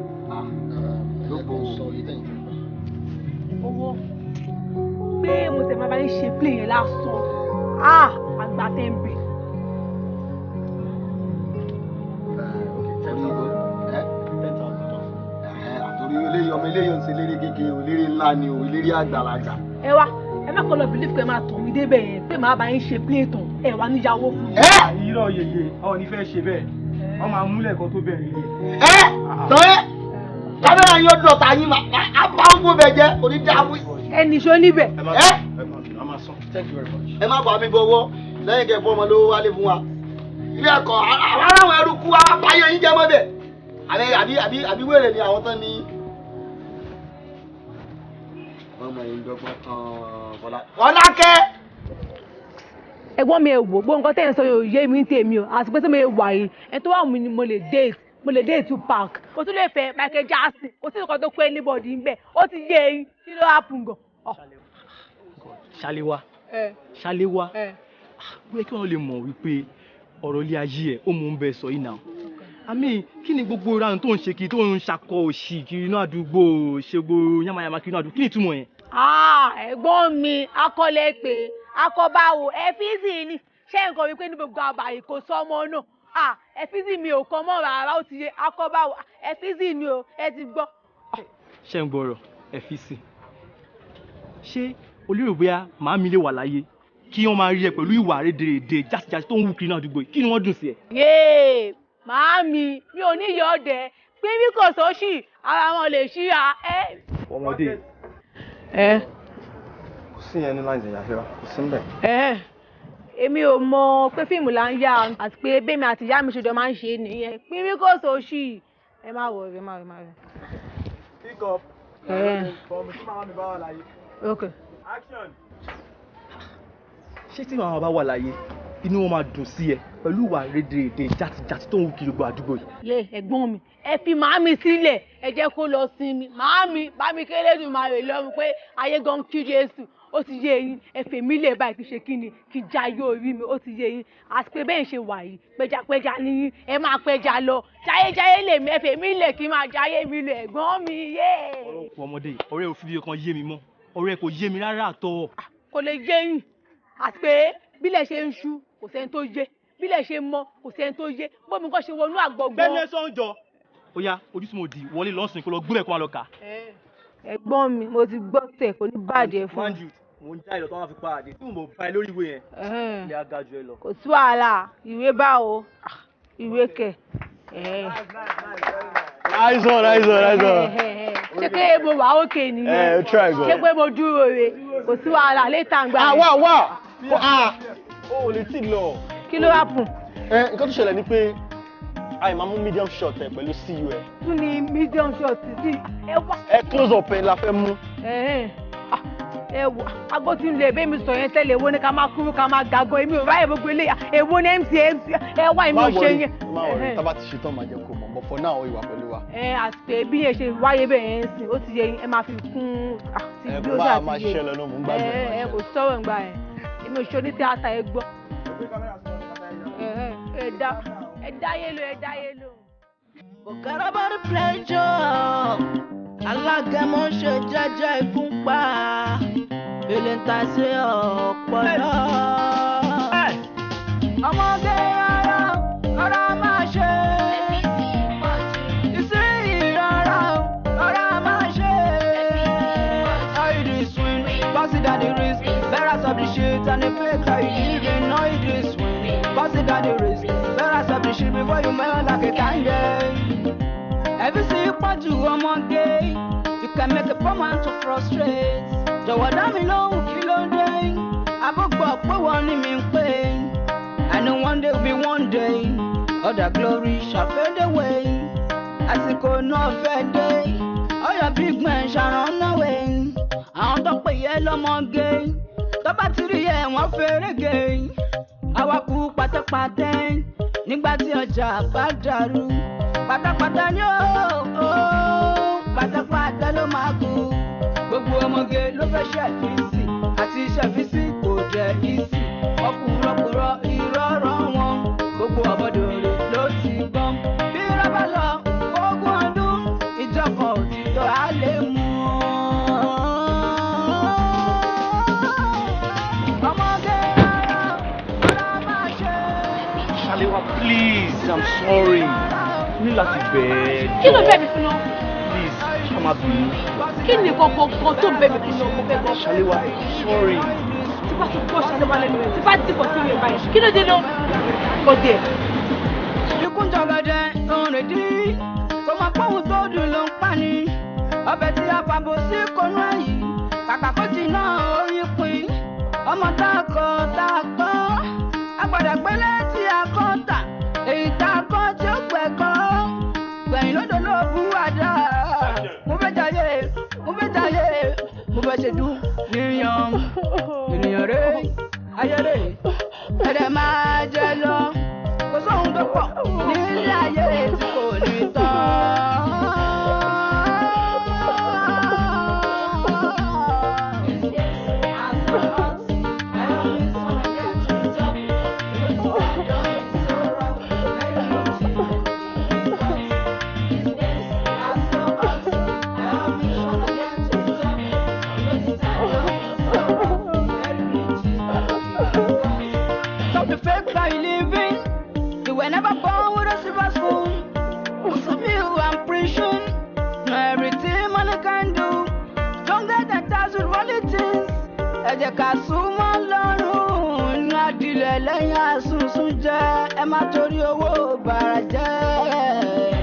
Owó pé mo tẹ̀ máa bá yín ṣe play yẹn lásán, àgbà tẹ̀ ń bè. Àtòrí eléyìí ọmọ eléyìí ń ṣe eléré kékeré, eléré ńlá ni o, eléré àgbàlagbà. Ẹ wá, ẹ má kọ́ lọ believe pé máa tàn mí débẹ̀ yẹn pé màá bá yín ṣe play tán, ẹ wá níyàwó fún mi. Irọ́ yeye, ọ ní fẹ́ ṣe bẹ́ẹ̀, wọ́n máa múlẹ̀ kan tó bẹ̀rẹ̀ yìí. Ẹ sọ̀rẹ́ kámẹ́rà yóò dọ̀tà yín máa á bá gbogbo bẹ̀ jẹ́ onídàáwí. Ẹ nìṣó níbẹ̀. Ẹ ẹ má bà mí bọ̀wọ́ lẹ́yìn kẹ́ fún ọmọ lówó wálé fún wa. Ilé ẹ̀kọ́ àwọn aráwọ̀ ẹrú kú wa báyé yín jẹ́ mọ́bẹ̀. Àbí àbí àbí àbí wèrè ni àwọn tán ní. Ọmọ yìí ń dọ́gbọ́n tán Fọlá. Fọlákẹ́. Ẹ̀gbọ́n mi, ẹ wò, gbogbo nǹkan tẹ́ ẹ̀ ń sọ yóò yé mi tèmi o. Àti pé tí mo wà yìí, ẹ tó wà mí ni mo lè date, mo lè date Tupac, mo tún lè fẹ́ Michael Jackson. Kò sí nǹkan tó kó anybody ń bẹ̀. Ó ti yé eyín, kí ló happen gan. Ṣaléwá, Ṣaléwá, ó yẹ kí wọ́n lè mọ̀ wípé ọ̀rọ̀ ilé ayé ẹ̀ ó mú un bẹ́ẹ̀ sọ yìí náà. Àmì kí ni gbogbo ìranù tó ń ṣe kiri, tó ń ṣakọ òṣì kiri inú àdúgbò, ṣe gbogbo yamayama kiri inú àdúgbò, kí ni ìtumọ̀ yẹn? Ẹ̀gbọ́n mi, akọ́lẹ̀ pé akọ́báwo ẹ̀fíìsì ni. Ṣé nǹkan wípé ní gbogbo àbàyè kò sọ ọmọ náà, ẹ̀fíìsì mi ò kọ́ mọ́ rárá, ó ti yé akọ́báwo ẹ̀fíìsì ni o, ẹ ti gbọ́. Ṣé ń gbọ́rọ̀ ẹ̀fíìsì? Ṣé o lérò bóyá màámi lè wà láyé kí wọ́n máa rí ẹ pẹ̀lú ìwà rédèrèdè jásijàsi tó ń wù kiri náà àdúgbò yìí, kí ni wọ́n dùn sí ẹ? Yéè, màámi mi ò ní yọ ọdẹ pé bí kò sóṣì ara wọn lè ṣíra ẹ. Ọmọdé. Ẹ. Kò sí yẹn ní lines ẹ̀yà fẹ́ra, kò sí níbẹ̀. Ẹ èmi ò mọ̀ pé fíìmù là ń yá, àti pé bẹ́ẹ̀ mi àti ìyá mi ṣe jọ máa ń ṣe nìyẹn, pé bí kò sóṣì ẹ má wọ̀ ẹ má wọ̀ ẹ má wọ̀. Pick up. Bọ̀mù tí màmá mi bá wà láyé. Okay. Action. Ṣé tí màmá bá wà láyé Inú wọn máa dùn sí ẹ pẹ̀lú ìwà rédèrèdè játijàti tó ń wù kiri gbogbo àdúgbò yìí. Yé ẹ̀gbọ́n mi, ẹ fi màámi sílẹ̀, ẹ jẹ́ kó lọ sinmi. Màámi bá mi kéré dùn máa rè lọ́rùn pé ayé gan kí Jésù. Ó ti yé yín, ẹ fèmí lè báyìí kí ṣe kí ni kí jayé orí mi, ó ti yé yín. Àti pé bẹ́ẹ̀ ṣe wà yìí, pẹjapẹja ni yín, ẹ máa pẹja lọ. Jayéjayé lèmi, ẹ fèmí lè kí n máa jayé mi lọ ẹ̀gbọ́n mi, yé. Ọ̀rọ̀ ọmọdé yìí, ọ̀rẹ́ ò fi bí kan yé mi mọ́, ọ̀rẹ́ kò yé mi rárá àtọ̀. Kò lè yé yín, àti pé bílẹ̀ ṣe ń ṣú kò sẹ́ni tó yé, bílẹ̀ ṣe mọ́ kò sẹ́ni tó yé, bómi kọ́ ṣe wọnú àgbọ̀gbọ́. Bẹ́ẹ̀ni ẹ sọ ń jọ. Ó yá, ojú tí mo dì wọlé lọ́sìn kó lọ gbúlẹ̀ kó máa lọ kà. Ẹ̀gbọ́n mi, mo ti gbọ́ tẹ̀, kò ní bàjẹ́ fún mi. Mind you, mo ń já ìlọ tó wọ́n fi pa àdé tí mo bá ẹ lórí ìwé yẹn. Ilé aga ju ẹ lọ. Kò sí wàhálà, ìwé báwo, ìwé kẹ̀. Nice one, nice one, nice one. Ṣé pé mo wà ókè nìyẹn? Eh, try go. Ṣé pé mo dúró re? Kò sí wàhálà, létà ń gbà. Ah, wá wá. Ah, o ò lè tí lọ. Kí ló happen? Ẹ nǹkan tó ṣẹlẹ̀ ni pé àì máa mú medium shot ẹ pẹ̀lú CU ẹ. Tún ni medium shot sí ẹ wá. Ẹ close up ẹ la fẹ́ mú. Ẹ wò, agbó tí ń lo ẹ̀bẹ̀ mi sọ yẹn tẹ́lẹ̀, èwo ni ká máa kúrú ká máa gàgọ́, èmi ò ráyè gbogbo eléyà, èwo ni MC MC ẹ wá èmi ò ṣe yẹn. Má worry, tá bá ti ṣetán máa jẹ́ kó mọ̀, but for now ìwà pẹ̀lú wa. Ẹ àti pé bí yẹn ṣe wáyé bẹ́ẹ̀ yẹn ń sìn, ó ti yẹ yín, ẹ máa fi kún ti Ẹ bí kó ó máa ṣáà máa ti yẹ. ṣiṣẹ́ lọ náà, mò ń gbádùn ẹ. Ẹ kò sọ̀rọ̀ ńgbà yẹn, èmi ò ṣe oní tíátà ẹ gbọ́. Ẹ dáyé lò, ẹ dáyé lò. Forget about the pleasure. Alágẹmọ ṣe jẹ́jẹ́ ìfúnpá. Èlé ń ta sí ọ̀pọ̀lọ́. Ọmọge rárá, rárá máa ṣe. Ìsinyìí rárá, rárá máa ṣe. How you dey swing? Consider the risk. Better stop the shit and the fake how you living. How you dey swing? Consider the risk. Better stop the shit before you melt like a candle. Every see pọ̀jù ọmọge, you can make a poor man to frustrate. Jọ̀wọ́ dá mi lóhùn kí ló dé? Abúgbọ̀ pé wọ́n ní mi ń pè. I know one day will be one day, all the glory shall fade away. Àsìkò náà fẹ́ dé, all your big men shall run away. Àwọn tó pè yẹ lọ́mọge, tó bá ti rí ẹ̀ wọ́n fẹ́rẹ́gẹ. Àwa kú pátápátá nígbà tí ọjà bá dàrú. Pátápátá ni ó pátápátá ló máa kú. Gbogbo ọmọge ló fẹ́ ṣẹ̀fíìsì àti ṣẹ̀fíìsì kò jẹ́ ìsì. Ọkùrọ̀kùrọ̀ irọ́ rán wọn. Gbogbo ọmọdé ló ti gbọ́n. Bí rọ́bà lọ ogún ọdún, ìjọkọ̀ òtítọ́ á lè mú. Ọmọge rárá, rárá máa ṣe. Ṣaléwá, please, I'm sorry. Ní láti bẹ̀ ẹ́ Kí ló bẹ̀ mí fún náà? Please, ṣá má bínú. Kí ni kankan kan tó bẹ̀ mí fún náà? Mo fẹ́ gbọ́. Ṣaléwá, sorry. Tí bá ti gbọ́ Ṣaléwá lẹ́nu rẹ̀, tí bá dìbò sí rẹ̀ báyìí, kí ló dé náà? Kò dé. Ikú ń jọgọdẹ, òun rè dí. Kò mọ̀ pé òun tó dùn ló ń pa ni. Ọbẹ̀ tí a fàbò sí konú ẹ̀yìn. Kàkà kó jìnnà orí pin. Ọmọ tá a kọ tá a kọ́. A gbọ́dọ̀ gbélé tí a kọ́ tà. Èyí tá a kọ́ tí ó gbẹ̀ kọ́. Gbẹ̀yìn lódò ló bú àdá. Mo fẹ́ jayé, mo fẹ́ jayé. Mo fẹ́ ṣe dùn níyàn. Ènìyàn rè ayé rè. Ẹ̀rẹ̀ máa jẹ lọ. Kò sóhun tó pọ̀ nílé ayé tí kò ní tán. Stop the fake life living. You were never born with a silver spoon. Some you I'm preaching. Not everything money can do. Stronger than thousand worldly things. Ẹ jẹ́ ká súnmọ́ lọ́rùn. Ní adìrẹ lẹ́yìn àsùnsùn jẹ́. Ẹ má torí owó bàrà jẹ́.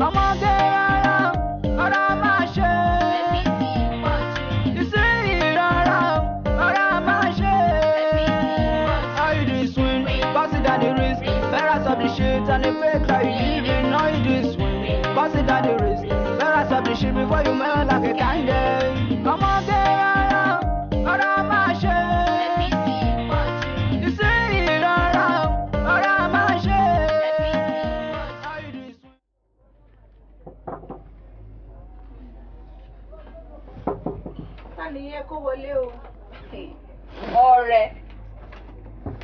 Ọmọge rárá, rárá máa ṣe. Ìsinyìí rárá, rárá. Before you melt like a candle. Ọmọge rárá, rárá máa ṣe. Ìsìn rárá, rárá máa ṣe. Ta nìyẹn kó wọlé o? Ọ̀rẹ́,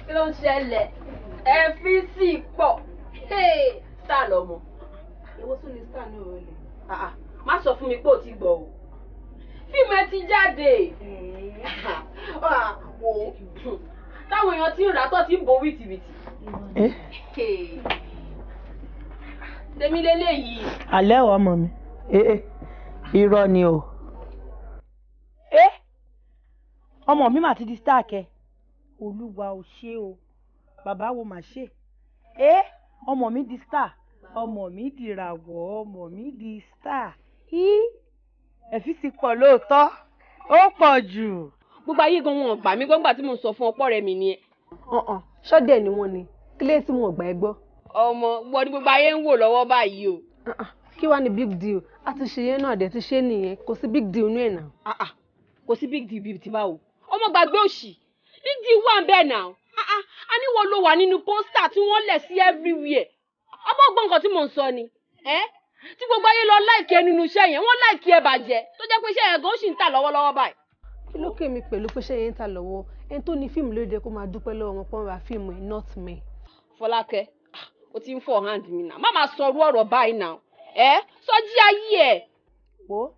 kí ló ń ṣẹlẹ̀? Ẹ̀fíìsì pọ̀ star lọmọ. Èwo tún ni star náà rọlẹ̀? Má sọ fún mi pé ò ti gbọ́ o. Fíìmù ẹ ti jáde. Wò ó, táwọn èèyàn ti ń rà tó ti ń bo wìtìwìtì. Tèmi lélẹ́yìí. Alẹ́ ò ọmọ mi, irọ́ ni o. Ọmọ mi mà ti di star kẹ. Olúwa ò ṣe o, bàbá wo mà ṣe. Ọmọ mi di star, ọmọ mi di ràwọ̀, ọmọ mi di star. Ẹ̀fí ti pọ̀ lóòótọ́, ó pọ̀ jù. Gbogbo ayé gan wọn ò gbà mí gbọ́ngbà tí mo sọ fún ọ̀pọ̀ rẹ̀ mi nìyẹn. Ṣọ́dẹ̀ ni wọ́n ni, kílé tí wọn ò gbà ẹ́ gbọ́. Ọmọ gbọ́ ni gbogbo ayé ń wò lọ́wọ́ báyìí o. Kí wàá ní big deal? A ti ṣe yẹn náà dẹ̀ ti ṣe nìyẹn, kò sí big deal inú ẹ̀ náà. Kò sí big deal bíi ti báwo? Ọmọ gbàgbé òṣì, big deal wà ń bẹ́ẹ̀ náà. A ní wọ́n ló wà nínú pósítà tí wọ́n lẹ̀ sí everywhere. Ọmọ gbọ́n nǹkan tí mò ń sọ ni. Tí gbogbo ayé lọ láìkí ẹ nínú iṣẹ́ yẹn, wọ́n láìkí ẹ bàjẹ́ tó jẹ́ pé iṣẹ́ yẹn gan ó sì ń tà lọ́wọ́lọ́wọ́ báyìí. Kí ló kè mí pẹ̀lú pé iṣẹ́ yẹn ń tà lọ́wọ́? Ẹni tó ní fíìmù ló dé kó máa dúpẹ́ lọ́wọ́ wọn pọ́n ra fíìmù ẹ̀, not me. Fọlákẹ́, o ti ń fọ hand mi náà, má máa sọ orú ọ̀rọ̀ báyìí náà. Sọjí ayé ẹ. Wo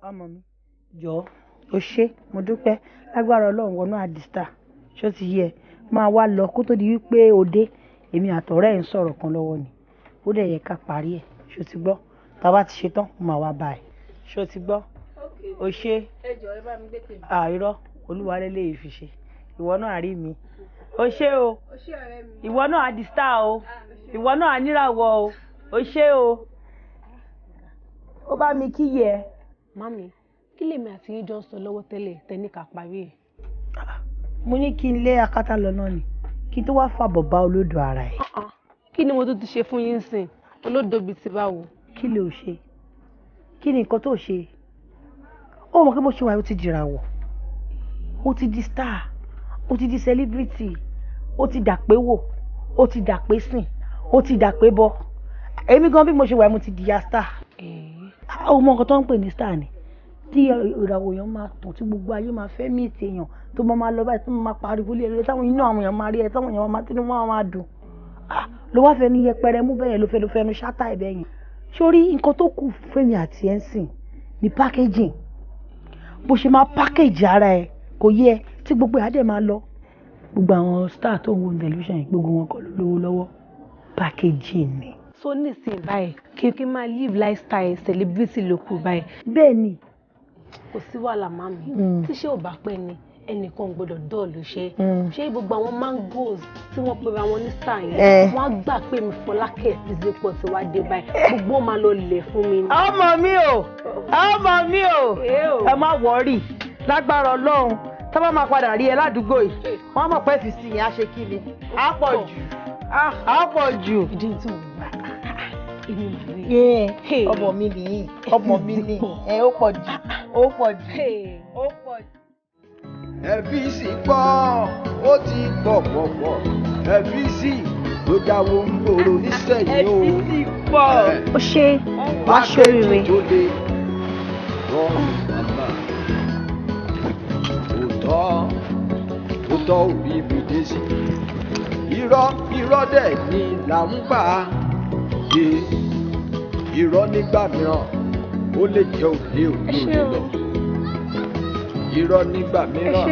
ọmọ mi, jọ̀ọ́ o ṣé, mo dúpẹ́. Lágbára Ọlọ́run wọnú àdìsítà, ṣó ti yẹ máa wá lọ kó tó di wípé o dé. Èmi àtọ̀rẹ́ ẹ̀ ń sọ̀rọ̀ kan lọ́wọ́ ni, ó dẹ̀ yẹ ká parí ẹ̀, ṣó ti gbọ́? Tá a bá ti ṣe tán, mo máa wá bá ẹ̀, ṣó ti gbọ́? O ṣé. Ẹ jọ̀ọ́, ẹ bá mi gbé tèmi. Àìrọ́ olúwarẹ́ lè fi ṣe, ìwọ náà rí mi. O ṣé o, ìwọ náà á di star o, ìwọ náà á níràwọ̀ o, o ṣé o. Ó bá mi kíyè ẹ. Mami, kí lèmi àti yín jọ ń sọ lọ́wọ́ tẹ́lẹ̀ tẹ́ ní ká parí ẹ̀? Mo ní kí n lé akátá lọ náà ni, kí n tó wá fàbọ̀ bá olódò ara ẹ̀. Kí ni mo tún ti ṣe fún yín sìn? Olódò bíi ti báwo? Kí ló ṣe? Kí ni nǹkan tó ṣe? Ó mọ̀ pé bó ṣe wà, ó ti dìràwọ̀, ó ti di star, ó ti di celebrity, ó ti dàpé wò, ó ti dàpé sìn, ó ti dàpé bọ. Èmi gan bí mo ṣe wà, mo ti di ya star. Ó mọ nǹkan tó ń pè ní star ni, tí ìràwọ̀ èèyàn máa tàn, tí gbogbo ayé máa fẹ́ mí ìtì èèyàn, tó máa máa lọ báyìí, tó máa pariwo lé ẹ, táwọn inú àwọn èèyàn máa rí ẹ, táwọn èèyàn máa tínú wọn máa dùn. Ló wá fẹnu yẹpẹrẹ mú bẹ́yẹn, ló fẹnu ṣátà ẹ̀ bẹ́yẹn. Sórí nǹkan tó kù fẹ́mi àti ẹ̀ ń sìn ní packaging, bó ṣe máa package ara ẹ kò yẹ tí gbogbo ẹ̀ á dẹ̀ máa lọ. Gbogbo àwọn star tó ń wo tẹlifíṣàn yìí, gbogbo wọn kọ́ ló lówó lọ́wọ́, packaging ni. So nísìnyí báyìí, kí n máa live lifestyle celebrity ló kù báyìí. Bẹ́ẹ̀ ni. Kò sí wàhálà màmí, tíṣẹ́ ò bá pẹ́ ni ẹnìkan gbọ́dọ̀ dọ́ọ̀lù ṣe. Ṣé gbogbo àwọn mangoes tí wọ́n pera wọn ní star yẹn, wọ́n á gbà pé mi Fọlákẹ́ Ìfìsípọ̀ ti wá dé báyìí, gbogbo máa lọ lẹ̀ fún mi. Ọmọ mi o, ọmọ mi o, ẹ má wọrí, lágbára Ọlọ́run tá bá máa padà rí ẹ ládùúgbò yìí, wọ́n mọ̀ pé fìsì yẹn á ṣe kí ni, á pọ̀ jù, á pọ̀ jù. Ìdí tí mo gbà èmi mà rí. Ọmọ mi nìyí, ọmọ mi ni ẹ, ó pọ̀ jù, ó pọ̀ jù, ó pọ̀ jù. Ẹ̀fíìsì pọ̀, ó ti pọ̀ pọ̀ pọ̀, ẹ̀fíìsì ló jáwó ń gbòòrò nísẹ̀yìn o. Ẹ̀fíìsì pọ̀. Ó ṣe wá ṣoríire. Tó lè rọrùn bàbá òótọ́, òótọ́ ò rí ibi dé sí. Irọ́, irọ́ dẹ̀ ni là ń pa dé. Irọ́ nígbà mìíràn ó lè jẹ́ òde òde òde lọ. Irọ́ nígbà mìíràn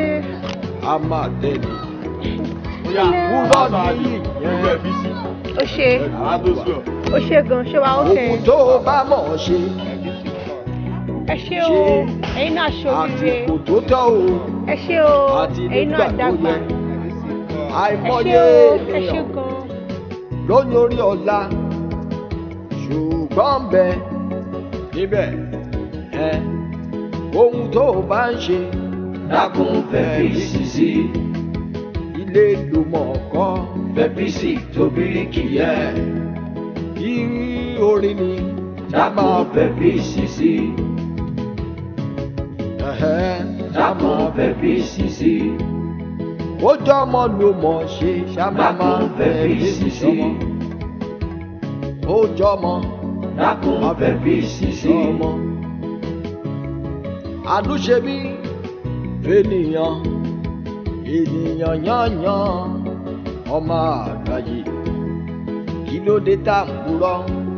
a máa tẹ̀lé. Wúrọ̀ ní ìyẹn. Ó ṣe, ó ṣe gan, ṣé wàá ó ṣe. Òkú tó o bá mọ̀ ọ́ ṣe. Ẹ ṣé o, ẹ̀yin náà ṣoríire. Àsìkò tó tọ́ o. Ẹ ṣé o, Àti ẹ̀yin nígbà náà tó dàgbà. yẹ. Àìmọye Ẹ ṣé o, ẹ ṣé ènìyàn gan. ló ń orí ọ̀la, ṣùgbọ́n bẹ́ẹ̀ níbẹ̀ ẹ ohun tó o bá ń ṣe dákun fẹ́ fi sí ilé ló mọ̀ kọ́ fẹ́ fi sí tó bíríkì yẹ kí orin ni dákun fẹ́ fi sí. Ṣáàmọ̀ fẹ́ fi sisi. Ó jọmọ ló mọ̀ ṣe ṣáàmà máa fẹ́ fi sisi. Ó jọmọ Dákun fẹ́ fi sisi. Ọmọ. Àánú ṣe mí fẹ́nìyàn, ènìyàn yányán, ọmọ àgbáyé. Kí ló dé tá à ń purọ́,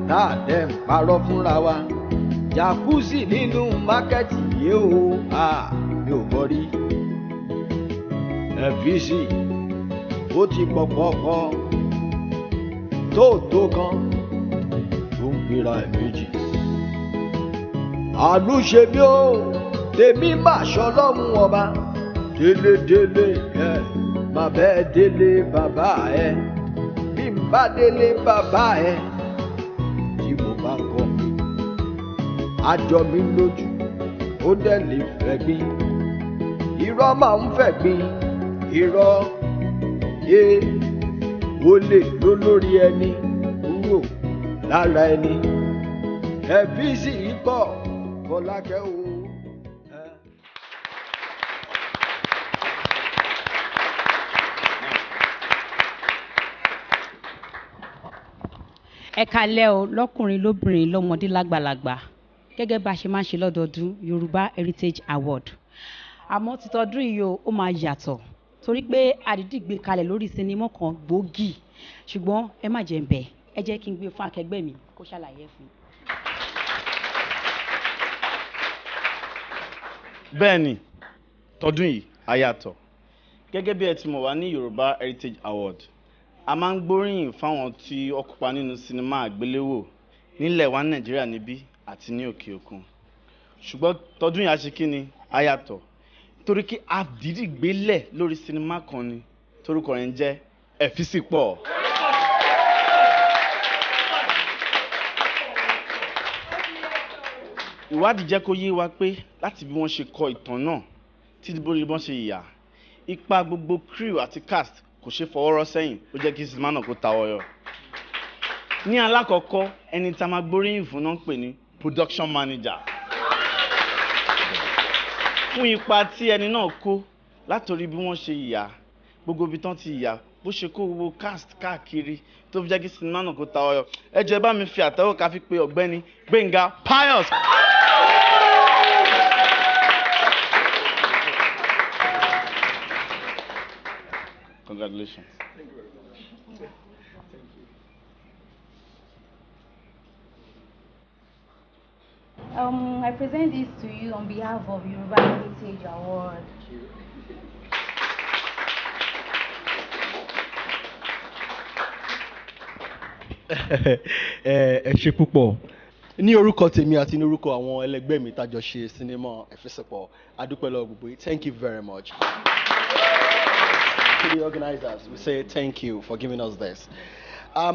tá à dẹ̀ ń parọ́ fúnra wa? Jacuzzi nínú mákẹ́tì yìí o, à mi ò gbọ́ rí. Ẹ̀fíìsì ó ti pọ̀pọ̀pọ̀ tó tó kan tó ń gbéra ẹ̀ méjì. Àánú ṣe mí o, tèmi mà ṣọlọ́run ọba. Délédélé ẹ, má bẹ́ẹ̀ délé bàbá ẹ. Bí n bá délé bàbá ẹ, tí mo bá kọ́ mi, àjọ mi lójú, ó dẹ̀ lè fẹ́ gbin. Irọ́ máa ń fẹ́ gbin, irọ́ yé ó lè ló lórí ẹni kúrò lára ẹni. Ẹ̀fíìsì yìí pọ̀, Fọlákẹ́ o. Ẹ kalẹ́ o, lọ́kùnrin, lóbìnrin, lọ́mọdé, lágbàlagbà. Gẹ́gẹ́ bá a ṣe máa ń ṣe lọ́dọọdún, Yorùbá Heritage Award, àmọ́ títọ́dún yìí o, ó máa yàtọ̀ torí pé àdídì gbé kalẹ̀ lórí sinimá kan gbòógì. Ṣùgbọ́n ẹ má jẹ́ ń bẹ̀, ẹ jẹ́ kí n gbé fún akẹgbẹ́ mi kó ṣàlàyé ẹ̀ fún mi. Bẹ́ẹ̀ ni, tọdún yìí a yàtọ̀. Gẹ́gẹ́ bí ẹ ti mọ̀ wá ní Yorùbá Heritage Award, a máa ń gbóríyìn fáwọn tí ó kópa nínú sinimá àgbéléwò nílẹ̀ wa Nàìjíríà níbí àti ní òkè òkun. Ṣùgbọ́n tọdún yìí a ṣe kí ni, a yàtọ̀ torí kí a dìídì gbélẹ̀ lórí sinimá kan ni torúkọ rẹ̀ ń jẹ́ Ẹ̀físì Pọ̀. Ìwádìí jẹ́ kó yé wa pé láti bí wọ́n ṣe kọ ìtàn náà títí bórí bọ́n ṣe yà, ipa gbogbo crew àti cast kò ṣe fọwọ́ rọ́ sẹ́yìn, ó jẹ́ kí sinimá náà kó ta ọyọ. Ní alákọ̀ọ́kọ́, ẹni tá a máa gbóríyìn fún náà ń pè ní production manager fún ipa tí ẹni náà kó látòrí bí wọ́n ṣe yà, gbogbo ibi tán ti yà, bó ṣe kó gbogbo cast káàkiri tó fi jẹ́ kí sinimá náà kó ta ọyọ. Ẹ jọ̀ọ́, ẹ bá mi fi àtẹ́wọ́ ká fi pe ọ̀gbẹ́ni Gbénga Pius. Congratulations. Thank you very much. Thank you. I present this to you on behalf of Yoruba Heritage Award. Ẹ ṣe púpọ̀. Ní orúkọ tèmi àti ní orúkọ àwọn ẹlẹgbẹ́ mi tájọ ṣe sinimá Ẹ̀físìpọ̀, adúpẹ́ lọ́wọ́ gbogbo yín. Thank you very much. To the organizers, we say thank you for giving us this.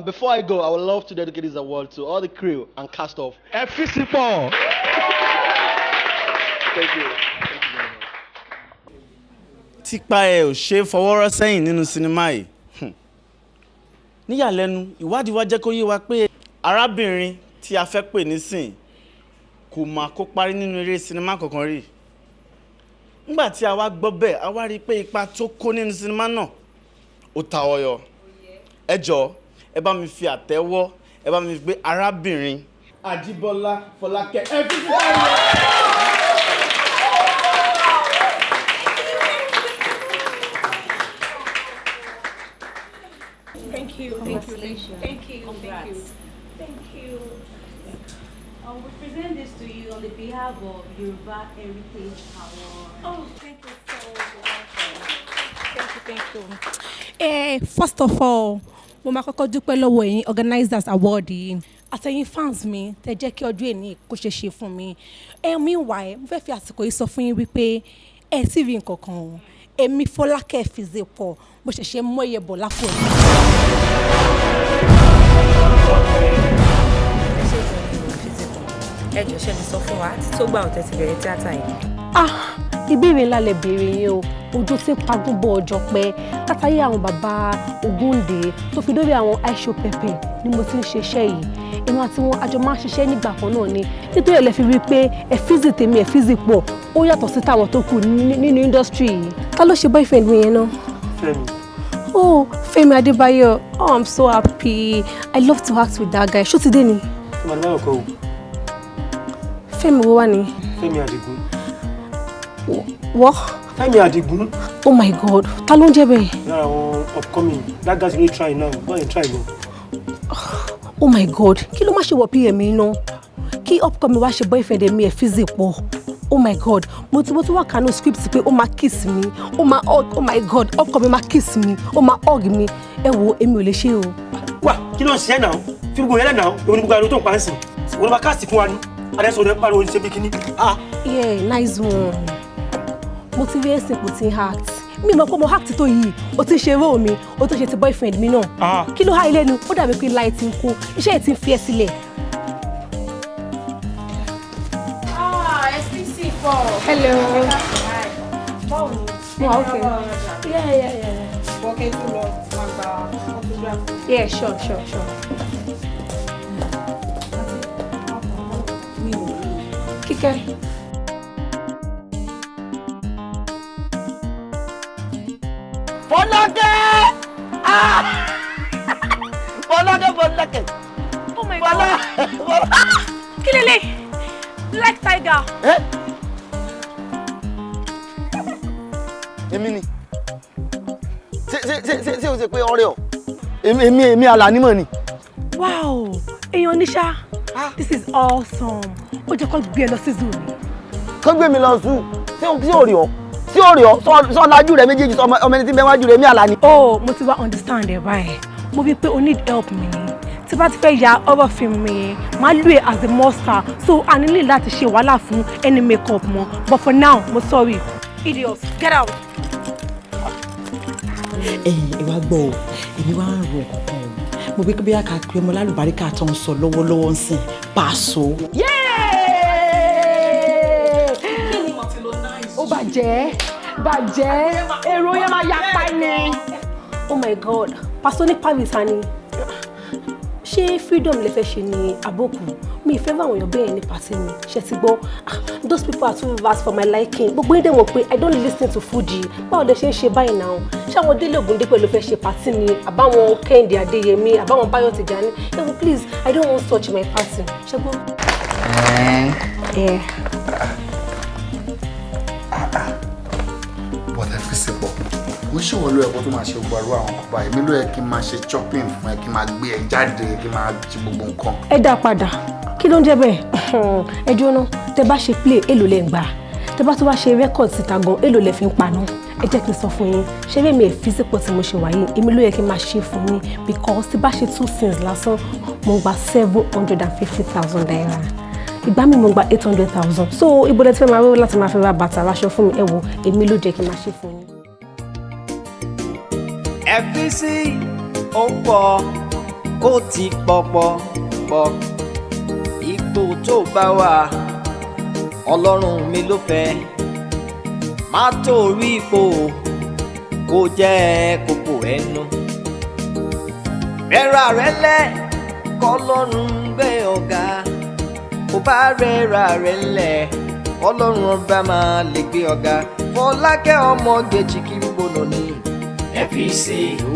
Before I go, I would love to dedicate this award to all the crew and cast of Ẹ̀físìpọ̀. Thank you. Thank you very much. Típa ẹ ò ṣe é fọwọ́rọ́ sẹ́yìn nínú sinimá yìí. Níyàlẹ́nu, ìwádìí wa jẹ́ kó yé wa pé arábìnrin tí a fẹ́ pè nísìn kò mà kópa rí nínú eré sinimá kankan rí. Nígbà tí a wá gbọ́ bẹ́ẹ̀, a wá rí i pé ipa tó kó nínú sinimá náà ó ta ọyọ. Ẹ jọ̀ọ́, ẹ bá mi fi àtẹ́wọ́, ẹ bá mi gbé arábìnrin Àjíbọ́lá Fọlákẹ́ Ẹ̀físìpọ̀. Thank you. Thank you. Thank you. Thank you. Thank you. We present this to you on the behalf of Yoruba Heritage Award. Oh, thank you so much. Thank you, thank you. First of all, mo máa kọ́kọ́ dúpẹ́ lọ́wọ́ ẹ̀yin organizers award yìí àtẹ̀yin fans mi tẹ́ jẹ́ kí ọdún èní kó ṣe ṣe fún mi. Ẹ meanwhile, mo fẹ́ fi àsìkò yìí sọ fún yín wípé ẹ sì rí nǹkan kan o. Èmi Fọlákẹ́ Ẹ̀físìpọ̀, mo ṣẹ̀ṣẹ̀ mú ẹyẹ bọ̀ lápò ẹ̀. Ẹ ṣe ẹ jọ̀ọ́, ṣe lè sọ fún wa àti tó gbà ọ̀tẹ̀ ti bẹ̀rẹ̀ tíátà yìí? Ah, ìbéèrè ńlá lẹ béèrè yẹn o. Ojú tí ń pagún bọ ọjọ́ pẹ́, látàrí àwọn bàbá Ògúndé tó fi dórí àwọn Aisho Pepe ni mo ti ń ṣiṣẹ́ yìí. Èmi àti wọn àjọ máa ń ṣiṣẹ́ nígbà kan náà ni, nítorí ẹ̀ lẹ fi rí i pé ẹ̀fíìsì tèmi ẹ̀fíìsì pọ̀. Ó yàtọ̀ sí táwọn tó kù nínú industry yìí. Ta ló ṣe boyfriend mi yẹn náà? Fẹ́mi. Oh, Fẹ́mi Adébáyọ̀. Oh, I'm so happy. I love to act with that guy. Ṣó ti dé ni? Fẹ́mi Adébáyọ̀ kọ́ o. Fẹ́mi wo wá ni? Fẹ́mi Adigun. What? Fẹ́mi Adigun. Oh my God. Ta ló ń jẹ́ bẹ́ẹ̀? Lára àwọn upcoming, that guy's really trying now. Go and try gan. Oh my God. Kí ló má ṣe wọ PM yìí náà? Kí upcoming wá ṣe boyfriend mi ẹ̀ fíìsì pọ̀. Oh my God. Mo ti wá kánú script pé ó máa kiss mi, ó máa hug. Oh my God. Upcoming máa kiss mi, ó máa hug mi. Ẹ wo, èmi ò lè ṣe o. Wà, kí ló ń ṣe ẹ́ náà? Fi gbogbo yẹn lẹ́ náà, èwo ni gbogbo ariwo tó ń pa ń sìn? Wọ́n ló máa cast fún wa ni. Adẹ́sọ̀ rẹ̀ pariwo ṣe bí kíní. Ah! Yeah, nice one. Mo ti rí ẹ̀sìn kò tí ń act. Mi mọ̀ pé mo act tó yìí, o ti ń ṣe role mi, o tó ṣe ti boyfriend mi náà. Kí ló há ilé nu? Ó dàbí pé láì ti ń kó, iṣẹ́ yìí ti ń fi ẹ́ sílẹ̀. Ah, SPC pọ̀. Hello. Báwo ni? Mo wà okay. Yeah. Bọ́kẹ́ tó lọ máa gba photograph. Yeah, sure. Kíkẹ́. Fọlákẹ́! Ah! Fọlákẹ́, Fọlákẹ́! Oh my God. Kí lélẹ̀? Black Tiger. Èmi ni. Ṣé ṣé ṣé ṣé ṣé o ṣe pé ọ̀rẹ́ ọ? Èmi Àlàní mọ̀ ni. Wow, èèyàn níṣá. This is awesome. Ó jẹ́ kó gbé ẹ lọ sí zoo ni. Kán gbé mi lọ zoo. Ṣé o rí ọ? Ṣé o rí ọ? Sọ lajú rẹ méjèèjì, sọ ọmọ ẹni tí ń bẹ wájú rẹ, mi Àlàní. Oh, mo ti wá understand ẹ báyìí. Mo rí i pé o need help mi ni. Tí bá ti fẹ́ ya horror film mi yẹn, màá lò ẹ́ as a monster. So, a ní lè láti ṣe wàhálà fún any makeup mọ́. But for now, mo sorry. Idiot, get out. Ẹ̀yin ẹ wá gbọ́ o, èmi wá ń ro nǹkan kan o. Mo bí bí a kà pé ọmọ lálùbáríkà tó ń sọ lọ́wọ́lọ́wọ́ ń sìn Paso. Ó bàjẹ́ bàjẹ́, èrò yẹn máa yapa ni. Oh my God, Paso ní Paris ni. Ṣé freedom lè fẹ́ ṣe ní àbókù? Mi ìfẹ́ bá àwọn èèyàn bẹ́ẹ̀ ní party mi. Ṣe ti gbọ́? Ah, those people are too vast for my liking. Gbogbo yín dẹ̀ mọ̀ pé I don't listen to Fuji. Báwo lẹ ṣe ń ṣe báyìí náà? Ṣé àwọn Délé Ògúndé pẹ̀lú fẹ́ ṣe party ni? Àbáwọn Kẹ́hìndé Adéyẹmí, àbáwọn Báyọ̀ Tìjání. Ẹ wo, please, I don't want such in my party. Ṣé gbọ́? Yeah. But ẹ fi sí pọ̀, kò ń ṣèwọ ló yẹ kó tó máa ṣe gbogbo àrùn àwọn kan báyìí. Mi ló yẹ kí n máa ṣe shopping fún ẹ, kí n máa gbé ẹ jáde, kí n máa ṣe gbogbo nǹkan. Ẹ dá padà, kí ló ń jẹ́ bẹ́ẹ̀? Ẹ jóná, tẹ bá ṣe play, èlò lẹ ń gbà? Tẹ bá tún wá ṣe record síta gan, èlò lẹ fi ń paná? Ẹ jẹ́ kí n sọ fún yín, ṣé bẹ́ẹ̀ mi ẹ̀ físípò tí mo ṣe wà yìí, èmi ló yẹ kí n máa ṣe fún yín, because tí bá ṣe two scenes lásán, mo gba ₦750,000. Ìgbà mi mo gba 800,000. So ibo lẹ ti fẹ́ máa rówó láti máa fi ra bàtà, raṣọ fún mi? Ẹ wo, èmi ló jẹ́ kí n máa ṣe fún yín. FBC ó pọ̀, ó ti pọ̀pọ̀ pọ̀. Ipò tó bá wà, Ọlọ́run mi ló fẹ́. Má torí ipò kó jẹ́ kókó ẹnu. Rẹ́ra rẹ lẹ̀ kọ́lọ́run gbé ọ̀gá. Kó bá rẹ́ra rẹ lẹ̀, Ọlọ́run ọba máa lè gbé ọ̀gá. Fọlákẹ́ ọmọge chikimbona ni. FEC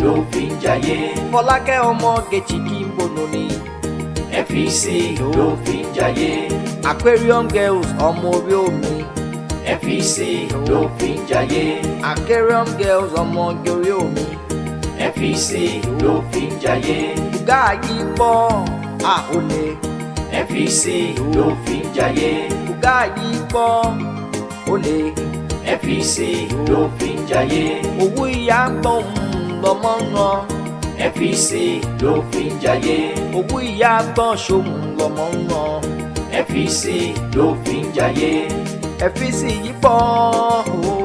ló fi ń jayé. Fọlákẹ́ ọmọge chikimbona ni. FEC ló fi ń jayé. Aquarium Girls ọmọ orí omi. FEC ló fi ń jayé. Aquarium Girls ọmọ orí omi. FEC ló fi ń jayé. Bùgá yìí pọ̀ àhólé. FEC ló fi ń jayé. Bùgá yìí pọ̀ olè. FEC ló fi ń jayé. Owó ìyá gbọ̀n lọ́mọ ń rán. FEC ló fi ń jayé. Owó ìyá gbọ̀n ṣòun lọ́mọ ń rán. FEC ló fi ń jayé. FEC yìí pọ̀ o,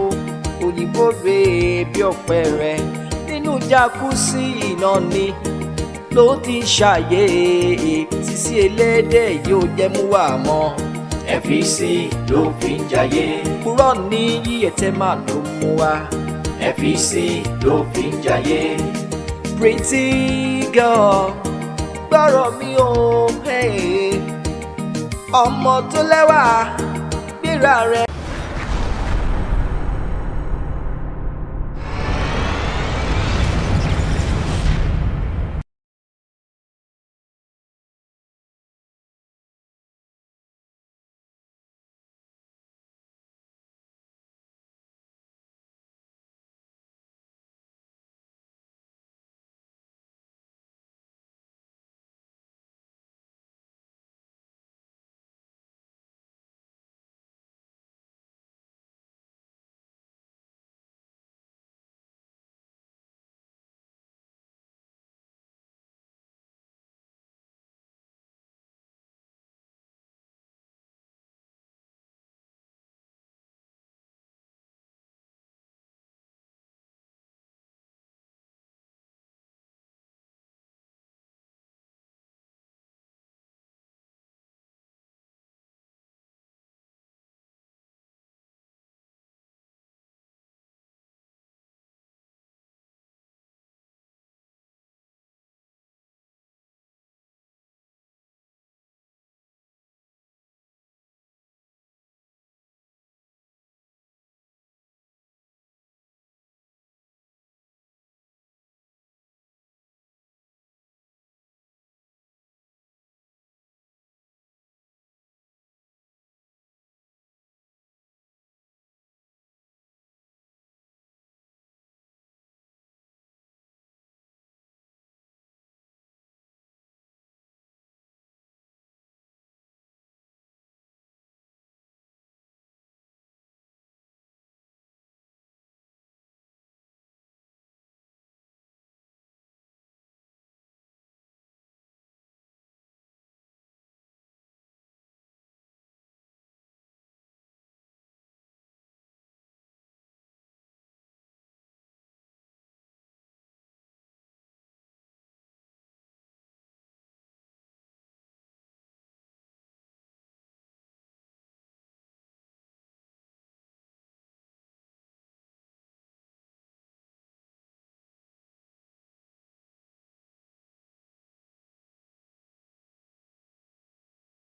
òyìnbó rè bí ọ̀pẹ rẹ̀ nínú jacuzzi iná ni ló ti ń ṣàyè. Sisi elédè yóò jẹ́ mú wà mọ́. FEC ló fi ń jayé. Kúrọ́ ní yíyẹtẹ́ máa ló mú wa. FEC ló fi ń jayé. Pretty girl, gbọ́rọ̀ mi ò, hey. Ọmọ tó lẹ́wà, gbéra rẹ̀.